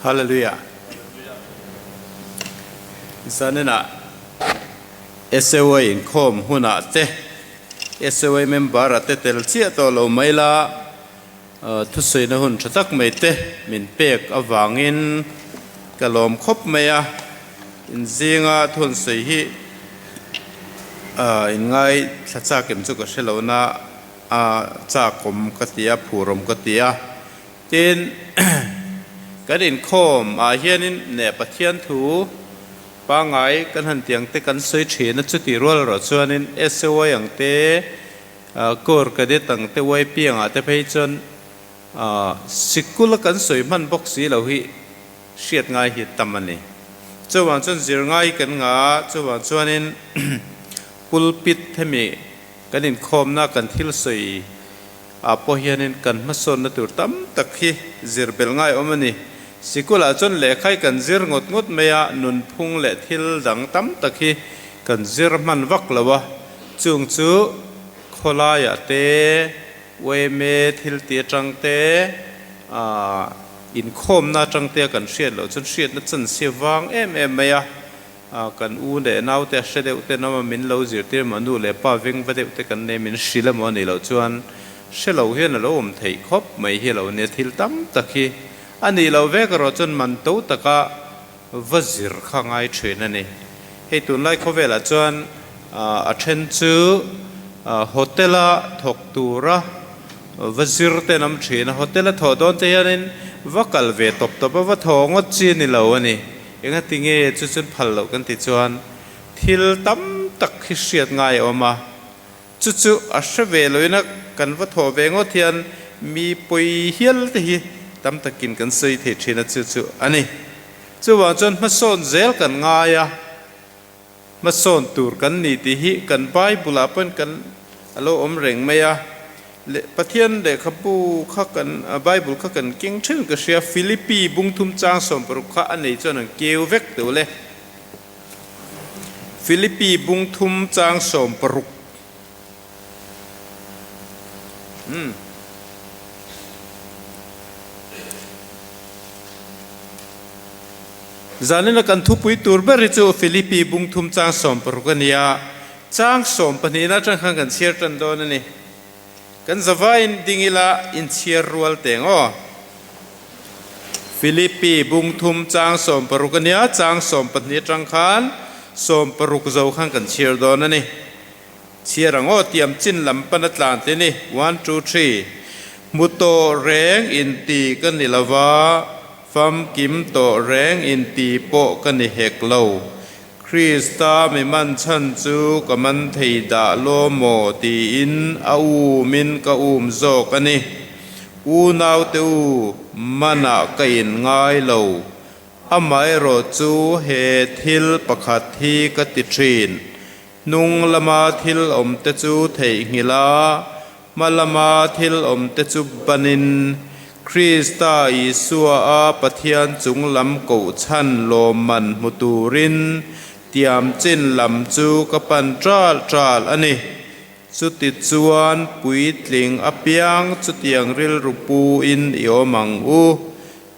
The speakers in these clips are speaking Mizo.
Hallelujah. Zaninah SAY inkhawm hunah te SAY member-ah te tel chiah tawh lo mai la, Thusawiina hun tha tak mai te min pek avangin ka lawm khawp mai a, inzinga thunsawi hi inngai thla chak em chu ka hre lo na a chakawm ka ti a, phurawm ka ti a. Tin, kan inkhawm ah hianin neh Pathian thu pangngai kan han tiang te kan sawi thin a, chutih rual erawh chuanin SAY ang te, Kawr cadet ang te uai piangah te phei chuan sikul a kan sawi hman bawk si lo hi hriat ngai hi tam a ni. Chuvang chuan zir ngai hi kan ngah a, chuvang chuanin pulpit hemi kan inkhawmna kan thil sawi ah pawh hianin kan hmasawnna tur tam tak hi zir belh ngai awm a ni. Sikulah chuan lehkha hi kan zir ngawt ngawt mai a, nunphung leh thil dang tam tak hi kan zir hman vak lo a. Chung chu khawlaiah te, yma thil ti atang te, inkhawmna atang te a kan hriat loh chuan hriatna chan si vang em em mai a, kan u leh naute a hre deuh te nama min lo zirtir maw, nu leh pa veng va deuh te kan nei min hrilh emaw a nih loh chuan hre lo hian a lo awm theih khawp mai hi a lo nia, thil tam tak hi a nih loh vek erawh chuan man to taka va zir kha ngai thin a ni. Hei tunlai khawvelah chuan a then chu hotel-a thawk tura va zir te an awm thin a, hotel-a thawh dawn te hianin va kal ve tawp tawp a, va thaw ngawt chi a ni lo a ni. Engati nge chu chuan phal loh kan tih chuan thil tam tak hi hriat ngai a awm a, chu chu a hre ve loin a kan va thawh ve ngawt hian mi pawi hial te hi tam takin kan sawi thei thin a, chu chu a ni. Chuvang chuan hmasawn zel kan ngai a, hmasawn tur kan ni tih hi kan Bible-ah pawhin kan a lo awm reng mai a. Leh Pathian lehkhabu kha kan Bible kha kan keng thin ka hria, Philippi bungthum chang 60 kha a nei chuan an keu vek teuh le. Philippi bungthum chang 60. Umm. Zanina kan thupui tur ber hi chu Philippi bungthum chang 60 a ni a, chang 12 na atang khan kan chhiar tan dawn a ni. Kan zavaiin ding ila inchhiar rual teng aw. Philippi bungthum chang 60 a nia, chang 12 atang khan 60 zo khan kan chhiar dawn a ni. Chhiar ang aw tiam chin lam pan a tlan te ni, one two three. Hmu tawh reng inti ka ni lo va, famkim tawh reng inti pawh ka ni hek lo. Krista mi man chhan chu ka man thei dah law maw tiin a umin ka um zawk a ni. Unaute u, manah ka in ngai lo. Amaherawh chu he thil pakhat hi ka ti thin. Hnung lama thil awmte chu theihnghilh a, hma lama thil awmte chu banin, Krista Isua a Pathian chung lam kohchhan lawmman hmu turin tiam chin lam chu ka pan ṭal ṭal a ni. Chuti chuan puitling apiang chutiang rilru puin i awm ang u.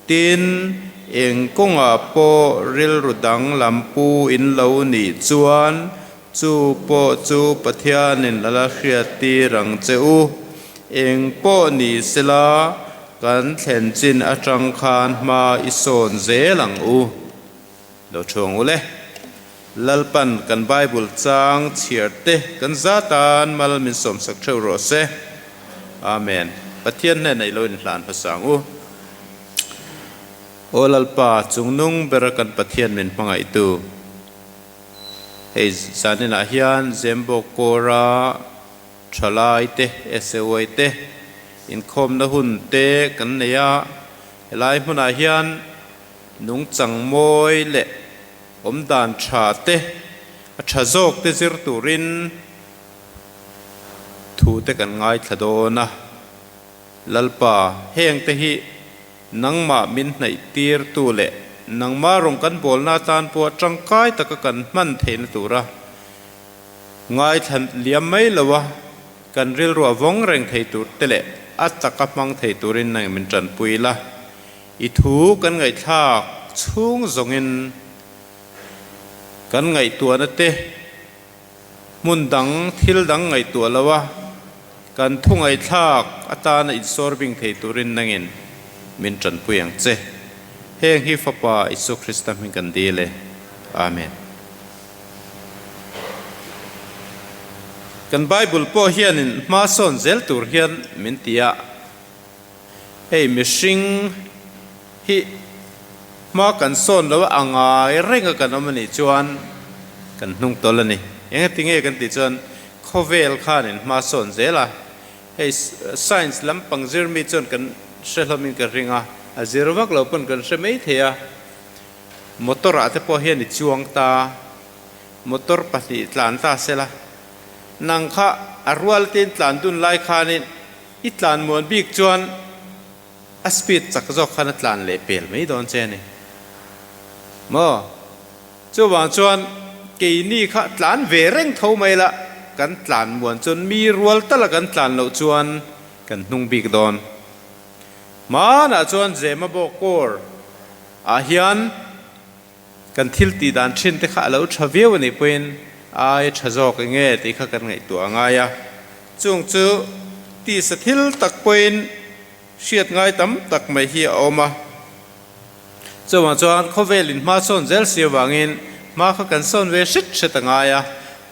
Tin, eng kawngah pawh rilru dang lam pu in lo nih chuan chu pawh chu Pathianin a la hriattir ang che u. Eng pawh ni sela, kan thlen chin atang khan hma i sawn zel ang u. Lo thuang u le. Lalpan kan Bible chang chhiar te kan zatan mal min sawmsak theuh rawh se. Amen. Pathian hnenah i lo inhlan hmasa ang u. Aw Lalpa, chungnung bera kan Pathian min hmangaihtu. Hei zaninah hian Zembo Kawra thalai te, SAY te inkhawmna hun te kan nei a, helai hmunah hian nungchang mawi leh awmdan tha te, a tha zawk te zir turin Thu te kan ngaithla dawn a, Lalpa, heng te hi nangmah min hnaih tirtu leh nangmah rawng kan bawlna atan pawh tangkai taka kan hman theihna tura ngaithla liam mai lo a, kan rilru a vawng reng thei tur te leh a taka hmang thei turin nang min tanpui la. I thu kan ngaihthlak chhung zawngin kan ngaihtuahna te hmun dang thil dang ngaihtuah lo a, kan thu ngaihthlak atana insawr bing thei turin nangin min tanpui ang che. Heng hi Fapa Isua Krista hming kan dil e. Amen. Kan Bible pawh hianin hma sawn zel tur hian min ti a. Hei mihring hi hma kan sawn lo a a ngai reng a kan awm a nih chuan kan hnung tawlh a ni. Engati nge kan tih chuan khawvel khanin hma sawn zel a, hei science lampang zir mi chuan kan hre hlawmin ka ring a, a zir vak lo pawn kan hre mai thei a. Motor ah te pawh hian i chuang ta, motor pahnih tlan ta sela, nang kha a rual te in tlan dun lai khanin I tlan muan bik chuan a speed chak zawk khan a tlan leh pel mai dawn che a ni maw? Chuvang chuan keini kha tlan ve reng tho mai la, kan tlan muan chuan mi rual tala kan tlan loh chuan kan hnung bik dawn. Hmanah chuan Zema bawk kawr ah hian Kan thil tih dan thin te kha a lo tha viau a nih pawhin ai tha zawk eng nge tih kha kan ngaihtuah a ngai a. Chung chu tisa thil tak pawhin hriat ngai tam tak mai hi a awm a. Chuvang chuan khawvel in hma sawn zel si avangin hma kha kan sawn ve hret hret a ngai a.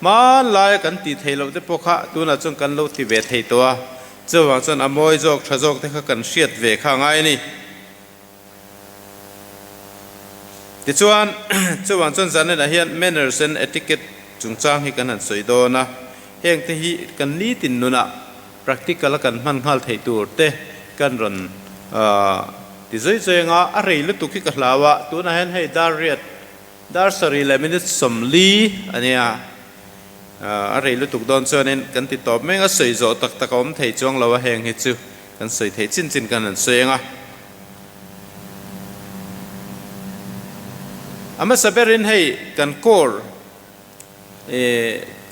Hmanlaia kan tih theih loh te pawh kha tunah chuan kan lo ti ve thei tawh a. Chuvang chuan a mawi zawk tha zawk te kha kan hriat ve kha a ngai a ni. Tichuan, chuvang chuan zanenah hian manners and etiquette chungchang hi kan han sawi dawn a, hengte hi kan nitin nunah practical a kan hman nghal theih tur te kan rawn ti zawi zawi anga a rei lutuk hi ka hlau a, tunah hian hei dar riat dar sarih leh minute 40 a nia, a rei lutuk dawn chuanin kan ti tawp mek a, sawi zawh tak tak a awm thei chuang lo a heng hi chu. Kan sawi theih chin chin kan han sawi ang a. A hmasa berin hei kan core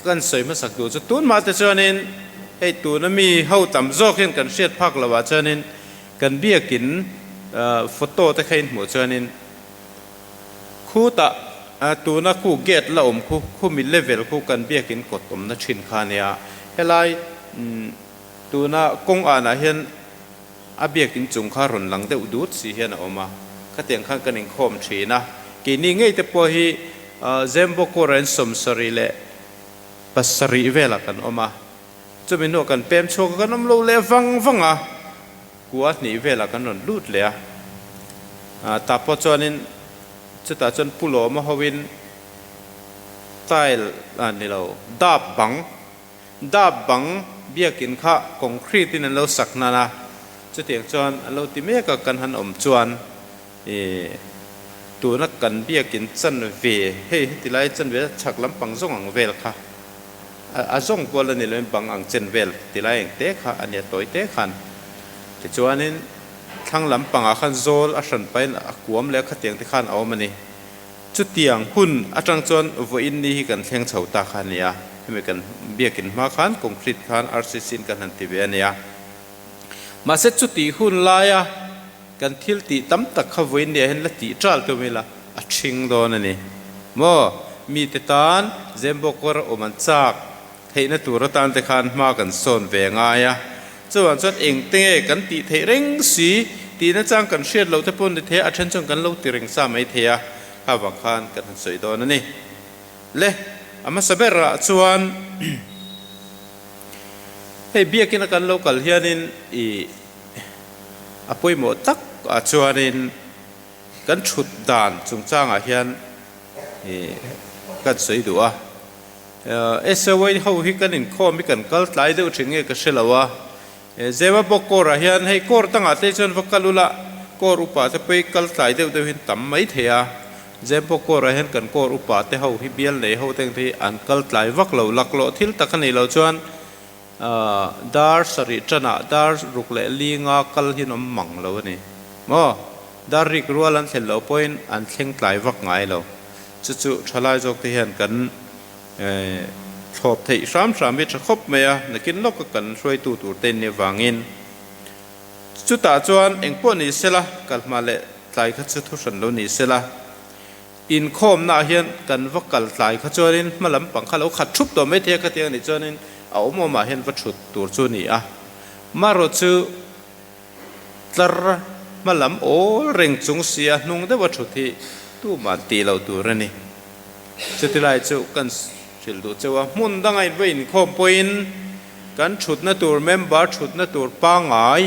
kan sawi hmasak duh chu tun mah te chuanin hei tuna mi ho tam zawk hian kan hriat phak lo ah chuanin kan biakin photo te kha in hmuh chuanin khutah tuna khu gate la awm khu khumi level khu kan biakin kawt awmna thin kha ania helai Tuna kawng anah hian a biakin chung kha rawn lang deuh dut si hian a awm a, khatiang khan kan inkhawm thin a. Keini ngei te pawh hi Zembawkawra in 77 velah kan awm a, chumi hnuah kan pem chhuak a, kan awm lo leh vang vang a, kua hnih velah kan rawn lut leh a. Tah pawh chuanin chutah chuan Pu Lawma hoin tile a ni lo, dap bang Dap bang biakin kha concrete in an lo sak hnan a, chutiang chuan an lo ti mek a, kan han awm chuan ih tuna kan biakin chan ve hei heti lai chan ve chhak lampang zawng ang vel kha a zawng kual a ni lo in bang ang chen vel ti lai eng te kha a nia tawi te khan tichuanin thlang lampangah khan zawl a hran pahin a kuam leh a khatiang te khan a awm a ni. Chutiang hun atang chuan vawiin ni hi kan thleng chho ta kha a ni a, hemi kan biakin hma khan concrete khan RCC in kan han ti ve a ni a. Mahse chutih hun laia kan thil tih tam tak kha vawiin ni ah hian la tih ṭal tum ila a ṭhing dawn a ni maw? Mite tan Zembawkawr awm an chak theihna tur atan te khan hma kan sawn ve ngai a. Chuvang chuan engte nge kan tih theih reng si tih nachang kan hriat loh te pawh ni thei a, a then chuan kan lo ti reng sa mai thei a, kha vang khan kan han sawi dawn a ni. Le, a hmasa berah chuan hei biakina kan lo kal hianin ih a pawimawh tak ah chuanin kan thut dan chungchangah hian ih kan sawi duh a. SAY ho hi kan inkhawm hi kan kal tlai deuh thin nge ka hre lo a, Zema bawk kawrah hian hei kawr dangah te chuan va kal ula kawr upa te pawh hi kal tlai deuh deuh hin tam mai thei a, Zem bawk kawrah hian kan kawr upa te ho hi bial nei ho te ang te hi an kal tlai vak lo, laklawh thil tak a nih loh chuan dar sarih tanah dar ruk leh linga kal hi an awm mang lo a ni maw, dar rik rual an thlen loh pawhin an thleng tlai vak ngai lo. Chu chu thalai zawk te hian kan thlawp theih hram hram hi tha khawp mai a, nakin lawka kan hruaitu tur te in nih avangin. Chutah chuan engpawh ni sela, kal hma leh tlai kha chu thu hran lo ni sela. Inkhawmnaah hian kan va kal tlai kha chuanin hma lampang kha lo khat thup tawh mai thei a, khatiang a nih chuanin a awm awmah hian va thut tur chu a ni a. Marawh chu tlar hma lam awl reng chung sia hnung deuha thut hi tuman tih loh tur a ni. Chutilai chu kan hrilh duh cheu a, hmun danga in va inkhawm pawhin kan thutna tur member thutna tur pangngai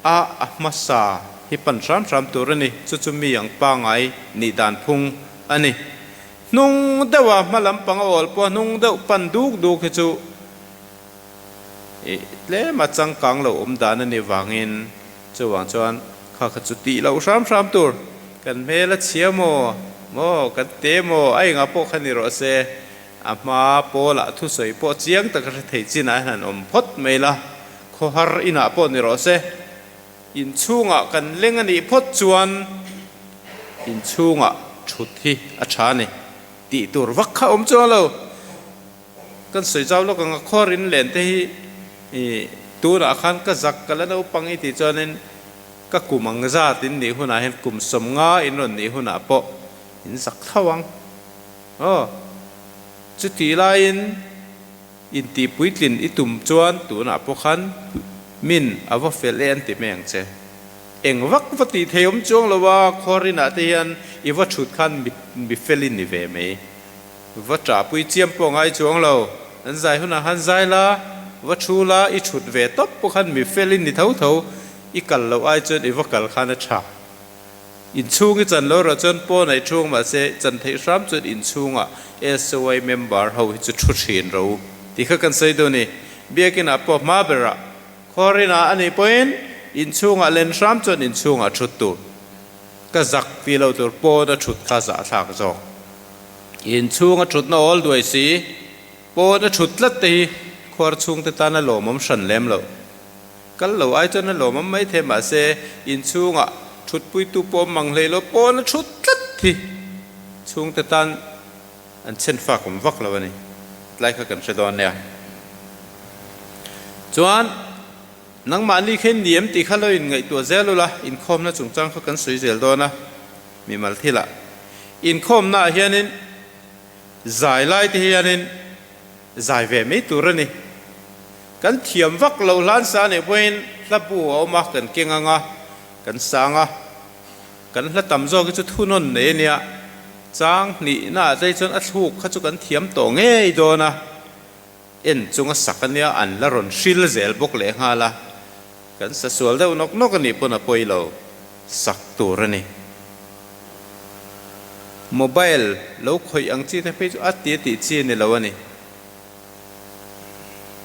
a a hmasa hi pan hram hram tur a ni. Chu chu mi ang pangngai nih dan phung a ni. Hnung deuha hma lampang a awl pawha hnung deuh pan duk duk hi chu Ih, tlem a changkang lo awm dan a nih vangin chuvang chuan kha kha chu tih loh hram hram tur. Kan hmel a chhia maw? Maw? Kan te maw? A engah pawh kha ni rawh se. A hma pawlah thusawi pawh chiang taka hre thei chinah hian han awm phawt mai la, khawhar inah pawh ni rawh se. Inchhungah kan leng a nih phawt chuan inchhungah thut hi a tha a ni. Tih tur vak kha awm chuang lo. Kan sawi zau lawk ang a, khuarin len te hi ih tunah khan ka zak ka la naupang i tih chuanin ka kum ang zat in nih hunah hian kum 50 in rawn nih hunah pawh in zak tho ang. Aw, chutih laiin intih puitlin i tum chuan tunah pawh khan min a va fel e an ti mai ang che. Eng vak va tih thei awm chuang lo a, khuarinah te hian i va thut khan mi fel i ni ve mai. Va ṭahpui chiam pawh ngai chuang lo. An zai hunah khan zai la, va ṭhu la, i ṭhut ve tawp pawh khan mi fel i ni tho tho. I kal loh ai chuan i va kal khan a ṭha. Inchhung i chan lo erawh chuan pawn a i ṭhu ang mahse chan theih hram chuan inchhungah SOI member ho hi chu ṭhu ṭhin ro tih kha kan sawi dun i Biakinah pawh hma berah Khuarinah a nih pawhin inchhungah len hram chuan inchhungah ṭhut tur. Ka zak ti lo tur pawn a thut kha zahthlak zawk. Inchhung a thutna awl duai si, pawn a thut tlat te hi khuar chhungte tan a lawmawm hran lem lo. Kal lo ai chuan a lawmawm mai thei mahse inchhungah thutpuitu pawh mang hlei lo pawn a thut tlat hi chhungte tan an chhen fak awm vak lo a ni. Tlai kha kan hre dawn nia. Chuan. Nangmahni kha in ni em tih kha lo in ngaihtuah zel ula, inkhawmna chungchang kha kan sawi zel dawn a, mimal thilah. Inkhawmna ah hianin zai lai te hianin zai ve mai tur a ni. Kan thiam vak lo hlan sa nih pawhin hla bu a awm a, kan keng ang a, kan sang a. Kan hla tam zawk hi chu thunawn nei a nia, chang hnihna ah te hi chuan a thluk kha chu kan thiam tawh ngei dawn a. En chunga sak a nia, an la rawn hril zel bawk leh nghal a, kan sa sual deuh nawk nawk a nih pawn a pawi lo, sak tur a ni. Mobile lo khawih ang chi te phei chu a ti a tih chi a ni lo a ni.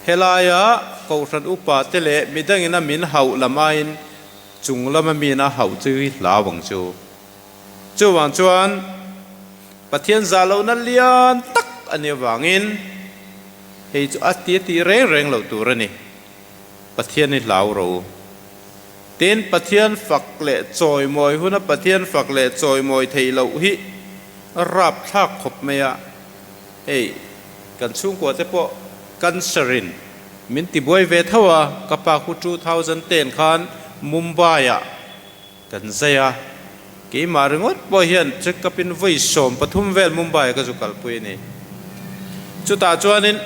Helaia Kohhran upa te leh midangin a min hauh lam aiin chung lama miin a hauh chu hi hlau ang chu. Chuvang chuan Pathian zah lohna lian tak a nih avangin hei chu a ti a tih reng reng loh tur a ni. Pathian hi hlau ro. Tin, Pathian fak leh chawimawi huna Pathian fak leh chawimawi theih loh hi a rapthlak khawp mai a. Hei kan chhungkua te pawh cancer in min tibuai ve tho a, ka pa khu 2010 khan Mumbai ah Kan zai a, keimah ringawt pawh hian check up in vawi 13 vel Mumbai ah ka zu kalpui a ni. Chutah chuanin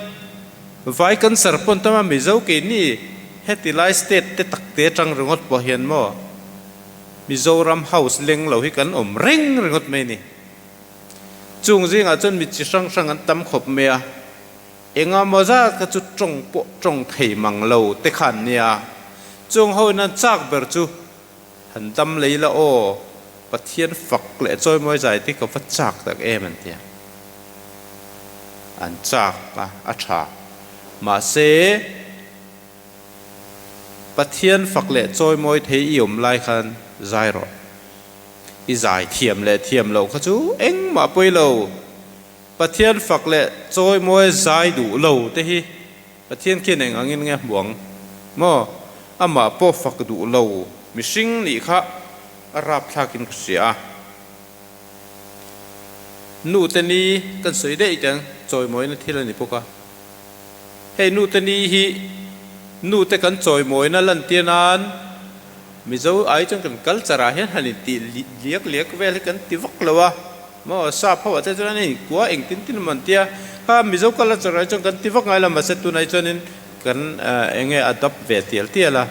vai cancer pawn tama Mizo keini heti lai state te tak te atang ringawt pawh hian maw Mizoram house leng lo hi kan awm reng ringawt mai a ni. Chung zingah chuan mi chi hrang hrang an tam khawp mai a, engamaw zat kha chu tawng pawh tawng thei mang lo te khan nia. Chung ho in an chak ber chu Han dam lei la aw, Pathian fak leh chawimawi zai te ka va chak tak em an tia. An chak a, a tha. Mahse, Pathian fak leh chawimawi thei i awm lai khan zai rawh. I zai thiam leh thiam loh kha chu engmah pawi lo. Pathian fak leh chawimawi zai duh lo te hi Pathian khian eng angin nge hmu ang maw? Amah pawh fak duh lo mihring nih kha a rapthlakin ka hria a. Nu te ni kan sawi daih teng chawimawina thil a ni bawk a. Hei nu te ni hi nu te kan chawimawina lantir nan. Mizo ai chuan kan culture ah hian han intih liak liak vel hi kan ti vak lo a, maw sap ho ah te chuan an inkua engtin tin emaw an tia, kha Mizo culture ah hi chuan kan ti vak ngai lo mahse tunah hi chuanin kan eng nge adopt ve tial tial a.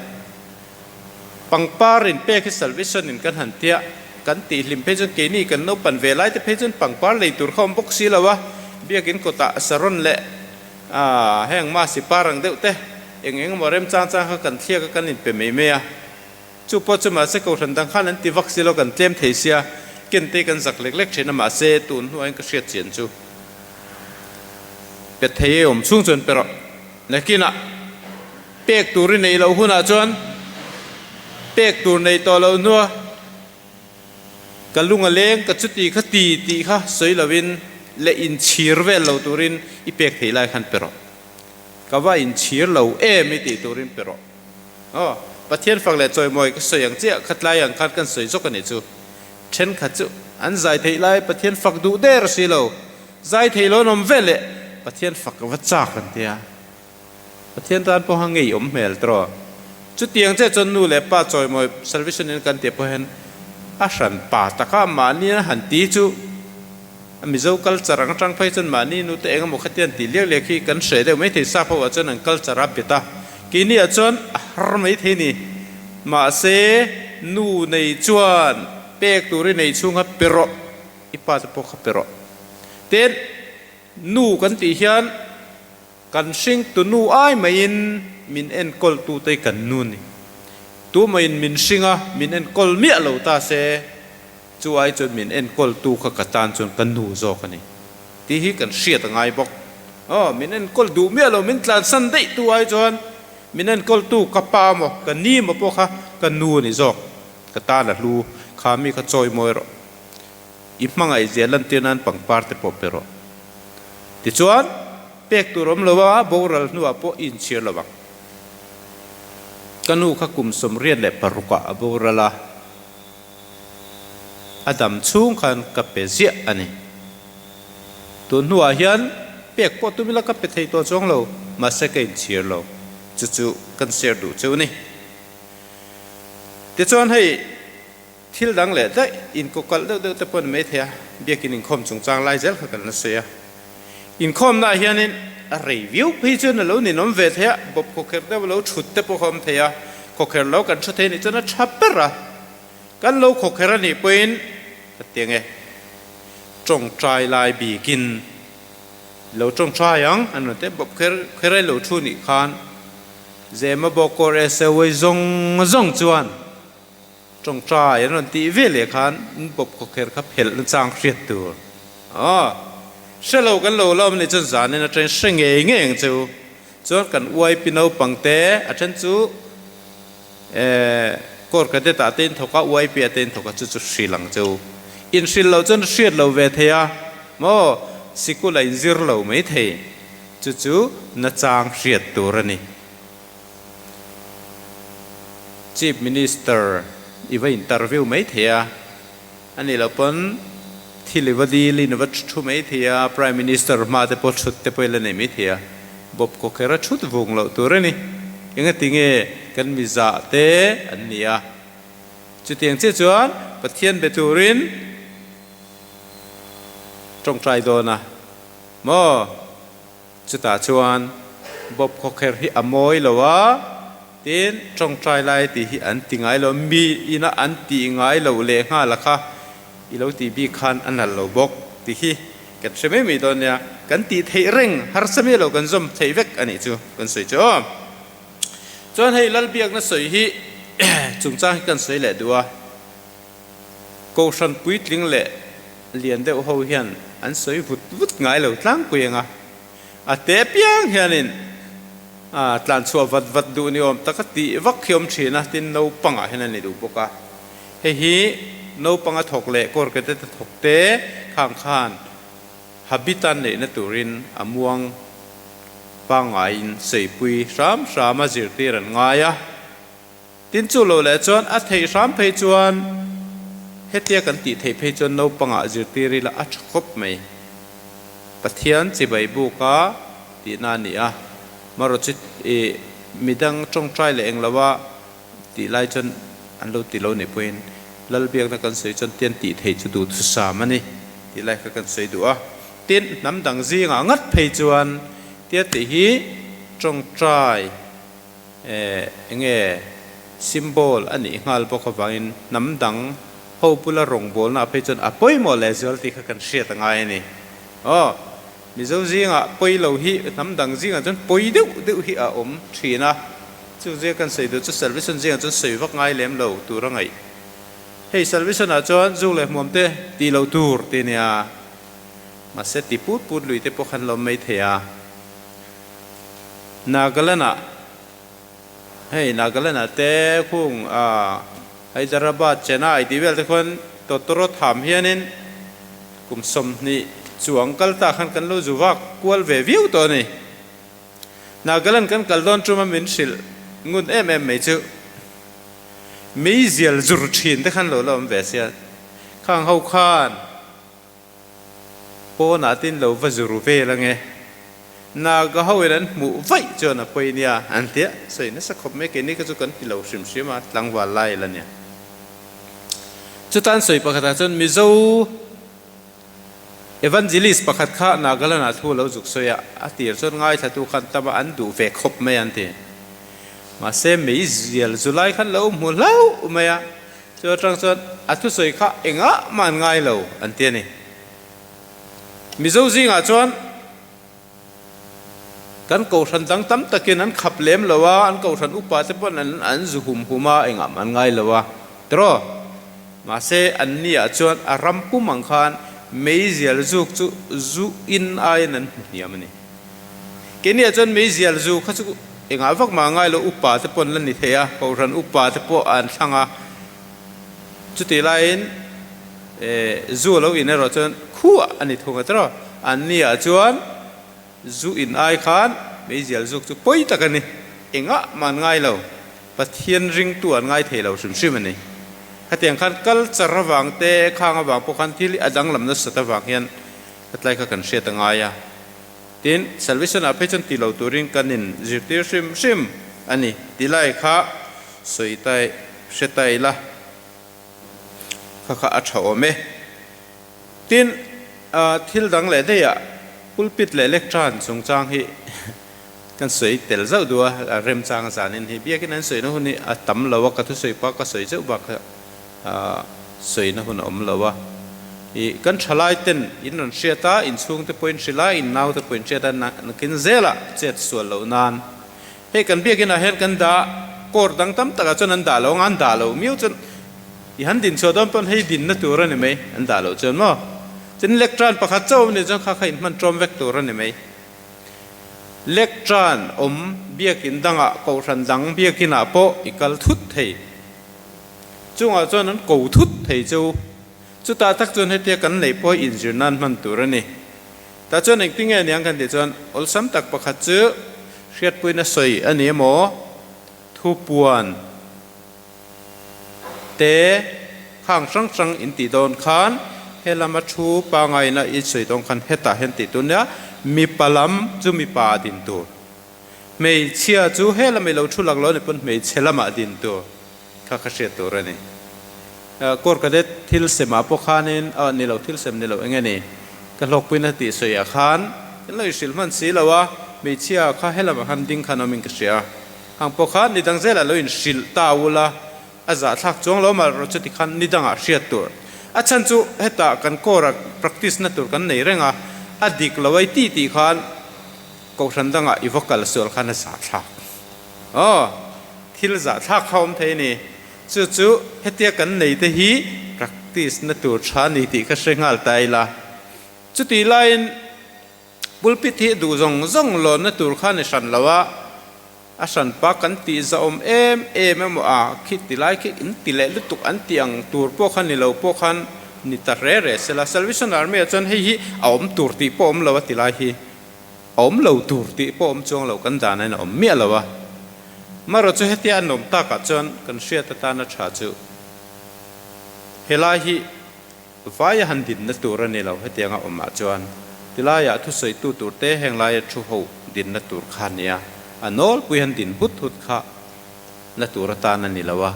Pangpar in pek hi salvation in kan han tia, kan tih hlim phei chuan keini kan naupan ve lai te phei chuan pangpar lei tur kha awm bawk si lo a, biakin kawtah saron leh heng masi par ang deuh te eng eng emaw remchang chang kha kan thliak a kan inpe mai mai a, chu pawh chu mahse kohhran dang khan an ti vak si lo kan tlem thei sia, ken te kan zak lek lek thin a mahse tun hnuaiin ka hriat chian chu pe thei e awm chhung chuan pe rawh nakinah. Pek tur i neih loh hunah chuan pek tur nei tawh loh hnua ka lung a leng ka chuti kha ti tih kha sawi lovin leh inchhir vel lo turin i pek theih lai khan pe rawh. Ka va inchhir lo em i tih turin pe rawh. Aw, Pathian fak leh chawimawi ka sawi ang chiah kha tlai ang khan kan sawi zawk a nih chu. Thenkhat chu an zai theih lai Pathian fak duh der si lo, zai thei lo an awm vel leh Pathian fak va chak an tia. Pathian tan pawha ngei awm hmel tawh. Chutiang che chuan nu leh pa chawimawi salvation in kan tih pawh hian a hran pa taka mahni a han ti chu a Mizo culture ang atang phei chuan mahni nu te eng emaw khati an tih liak liak hi kan hreh deuh maithei sap ho ah chuan an culture a bet a, keini ah chuan a har maithei ni. Mahse nu nei chuan pek tur i nei chhunga pe rawh, i pa te pawh kha pe rawh. Tin, nu kan tih hian Kan hringtu nu ai maiin min enkawl tute kan nu ni. Tumaiin min hring a, min enkawl miah lo ta se, chu ai chuan min enkawltu kha ka tan chuan ka nu zawk a ni tih hi kan hriat a ngai bawk. Aw, min enkawl duh miah lo, min tlansan daih tu ai chuan min enkawltu ka pa maw, ka ni maw pawh kha ka nu a ni zawk. Ka tan a hlu, kha mi kha chawi mawi rawh. I hmangaih zia lantir nan pangpar te pawh pe rawh. Tichuan, pek tur awm lo a, boral hnuah pawh i inchhir lo ang. Ka nu kha kum 86 ah a boral a, a dam chhung khan ka pe ziah a ni. Tun hnuah hian pek pawh tum ila ka pe thei tawh chuang lo, mahse ka inchhir lo. Chu chu kan share duh cheu a ni. Tichuan hei. Thil dang leh daih inkawkalh deuh deuh te pawh a ni maithei a, biakin inkhawm chungchang lai zel kha kan la sawi a. Inkhawmnaah hianin a rei viau phei chuan a lo ninawm ve thei a, bawp khawkherh deuh lo thut te pawh kha awm thei a, khawkherh lo kan thu thei anih chuan a tha ber a, kan lo khawkherh anih pawhin ka ti ang e, tawngtai lai bikin lo tawngtai ang an rawn ti a, bawp kher kher a lo thu nih khan Zema bawk kawr SAY zawng zawng chuan Tawngtai an rawn tih ve leh khan in bawp khawkher kha phelh na chang hriat tur aw hre lo kan lo la awm nih chuan zanin atangin hre ngei ngei ang che u. Chuan kan uaipi naupang te a then chu eh court cadet ah te in thawk a uaipi ah te in thawk a chu chu hrilh ang che u. In hrilh loh chuan hriat lo ve thei a maw sikul a inzir lo mai thei chu chu na chang hriat tur a ni. Chief Minister i va interview mai thei a, a nih loh pawn thil i va dil in i va thu mai thei a, Prime Minister hma te pawh thut te pawh i la nei mai thei a, bawp kawkher a thut vung loh tur a ni. Engatinge kan mizah te an ni a, chutiang chiah chuan Pathian be turin tawngtai dawn a maw? Chutah chuan bawp khawkher hi a mawi lo a, tin tawngtai lai tih hi an ti ngai lo, mi ina an tih ngai loh leh nghal a kha i lo tih bik khan a nalh lo bawk tih hi kan hre mai mai dawn nia, kan tih theih reng harsa miah lo kan zawm theih vek a nih chu kan sawi chu aw. Chuan hei Lalbiakna sawi hi chungchang hi kan sawi leh duh a. Kohhran puitling leh lian deuh ho hian an sawi vut vut ngai lo tlangpui ang a, a te piang hianin a tlanchhuah vat vat duh ni awm tak a tih vak hi awm thin a, tin naupangah hian a ni duh bawk a. Hei hi naupanga thawk leh kawrkete te thawk te khang khan habit a neihna turin a muang pangaiin saipui hram hram a zirtir an ngai a. Tin chu lo leh chuan a theih hram phei chuan hetia kan tih theih phei chuan naupangah zirtir ila a tha khawp mai. Pathian chibai buka tihna a ni a, marawh chu ih midang tawngtai leh englo a tih lai chuan an lo ti lo nih pawhin Lalbiakna kan sawi chuan tian tih theih chu duhthusam a ni tih lai kha kan sawi duh a. Tin, hnam dang zingah ngat phei chuan tia tih hi tawngtai eh enge symbol a nih nghal bawk avangin hnam dang ho bula rawngbawlna ah phei chuan a pawimawh lehzual tih kha kan hriat a ngai a ni. Aw, Mizo zingah pawi lo hi hnam dang zingah chuan pawi deuh deuh hi a awm thin a. Chu zia kan sawi duh chu Salvation zingah chuan sawi vak ngai lem lo tur a ngaih. Hei Salvation ah chuan zuk leh hmuam te tih loh tur ti nia. Mahse ti put put lui te pawh khan lawm mai thei a. Nagaland ah hei Nagaland ah te khung ah Hyderabad, Chennai tih vel te khuan Totoro tham hianin kum 20 chuang kal ta khan kan lo zu vak kual ve viau tawh a ni. Nagaland kan kal dawn ṭuma min hrilh ngun em em mai chu meizial zur ṭhin te khan lo la awm ve sia. Khang ho khan pawnah tin lo va zur vel ange. Naga ho in an hmuh vaih chuan a pawi nia an ti a, sawi nasa khawp mai keini kha chu kan ti lo hrim hrim a, tlangval lai la nia. Chutan sawi pakhatah chuan Mizo Evangelist pakhat kha Nagaland ah thu a lo zuk sawi a, a tir chuan ngaithlatu khan tam a, an duh ve khawp mai an ti. Mahse mei zial zu lai khan lo hmu hlauh mai a, chu atang chuan a thusawi kha engah mah an ngai lo an ti a ni. Mizo zingah chuan kan kohhran dang tam takin an khap lem lo a, an kohhran upa te pawn an an zu hum hum a, engah mah an ngai lo a, tiraw? Mahse, an ni ah chuan a ram pum ang khan meizial zuk chu zu in aiin an hmu hniam a ni. Keini ah chuan meizial zu kha chu engah vak mah ngai lo, upa te pawn la ni thei a, kohhran upa te pawh an thlang a, chutih laiin zu a lo in erawh chuan khuah a ni thung a tiraw? An ni ah chuan zu in ai khan meizial zuk chu pawi tak a ni, engah mah an ngai lo, Pathian ringtu an ngai thei lo hrim hrim a ni. Khatiang khan culture avang te, khang avang pawh khan thil hi a danglam nasat avang hian hetlai kha kan hriat a ngai a. Tin, Salvation ah phei chuan ti lo turin kan in zirtir hrim hrim a ni ti lai kha sawi tai hre ta ila kha kha a tha awm e. Tin, thil dang leh daih ah pulpit leh lectern chungchang hi kan sawi tel zauh duh a, a remchang zanin hi biakin an sawina hun hi a tam lo a, ka thusawi pah ka sawi zeuh bak kha sawina hun a awm lo a. Ih, kan thalai ten in rawn hriat a, in chhungte pawhin hrilh a, in naute pawhin hriat a, nakin zelah chet sual loh nan. Hei kan biakinah hian kan dah court dang tam takah chuan an dah lo ang a, an dah lo miau chuan i han din chhuah dawn pawn hei dinna tur a ni mai, an dah loh chuan maw. Tin lectern pakhat chauh awm nih chuan kha kha inhman ṭawm vek tur a ni mai. Lectern awm biakin dangah kohhran dang biakinah pawh i kal thut thei. Chungah chuan an ko thut thei chu. Chutah tak chuan hetia kan neih pawh hi inzir nan hman tur a ni. Tah chuan engtinge aniang kan tih chuan awlsam tak pakhat chu hriatpuina sawi a ni emaw, thupuan te khang hrang hrang in tih dawn khan he lama thu pangaina i sawi dawn khan hetah hian tih tur nia, mipa lam chu mipa a din tur. Hmeichhia chu he lam i lo thu lak lo a ni pawn hmeichhe lamah din tur kha ka hriat tur a ni. Court cadet thil semah pawh khanin ah ni lo thil sem ni lo eng nge ni ka hlawkpuina tih sawiah khan kan lo inhrilh hman si lo a, hmeichhia kha he lamah khan ding khan awmin ka hria. Hang pawh khan ni dang zelah lo inhrilh ta ula a zahthlak chuang lo mah erawh chuti khan ni dangah hriat tur. A chhan chu hetah kan court ah practice na tur kan nei reng a, a dik lo ai tih tih khan Kohhran dangah i va kal sual khan a zahthlak. Aw, thil zahthlak kha awm thei a ni. Chu chu hetia kan nei te hi practice na tur tha ni tih ka hre nghal ta ila. Chutih laiin pulpit hi duh zawng zawng lawnna tur kha ni hran lo a, a hranpa kan tih zahawm em em emaw a khi ti lai khi in ti leh lutuk an tih ang tur pawh kha ni lo pawh khan ni ta re re sela. Salvation Army ah chuan hei hi a awm tur tih pawh awm lo a ti lai hi. A awm lo tur tih pawh awm chuang lo kan dan ain a awm miah lo a. Marawh chu hetia an awm takah chuan kan hriat atana tha chu helai hi vaia han dinna tur a ni lo hetianga awmah chuan tilaiah thusawitu tur te heng laia thu ho dinna tur kha a nia, a nawlpui han din hut hut kha na tur atan a ni lo a.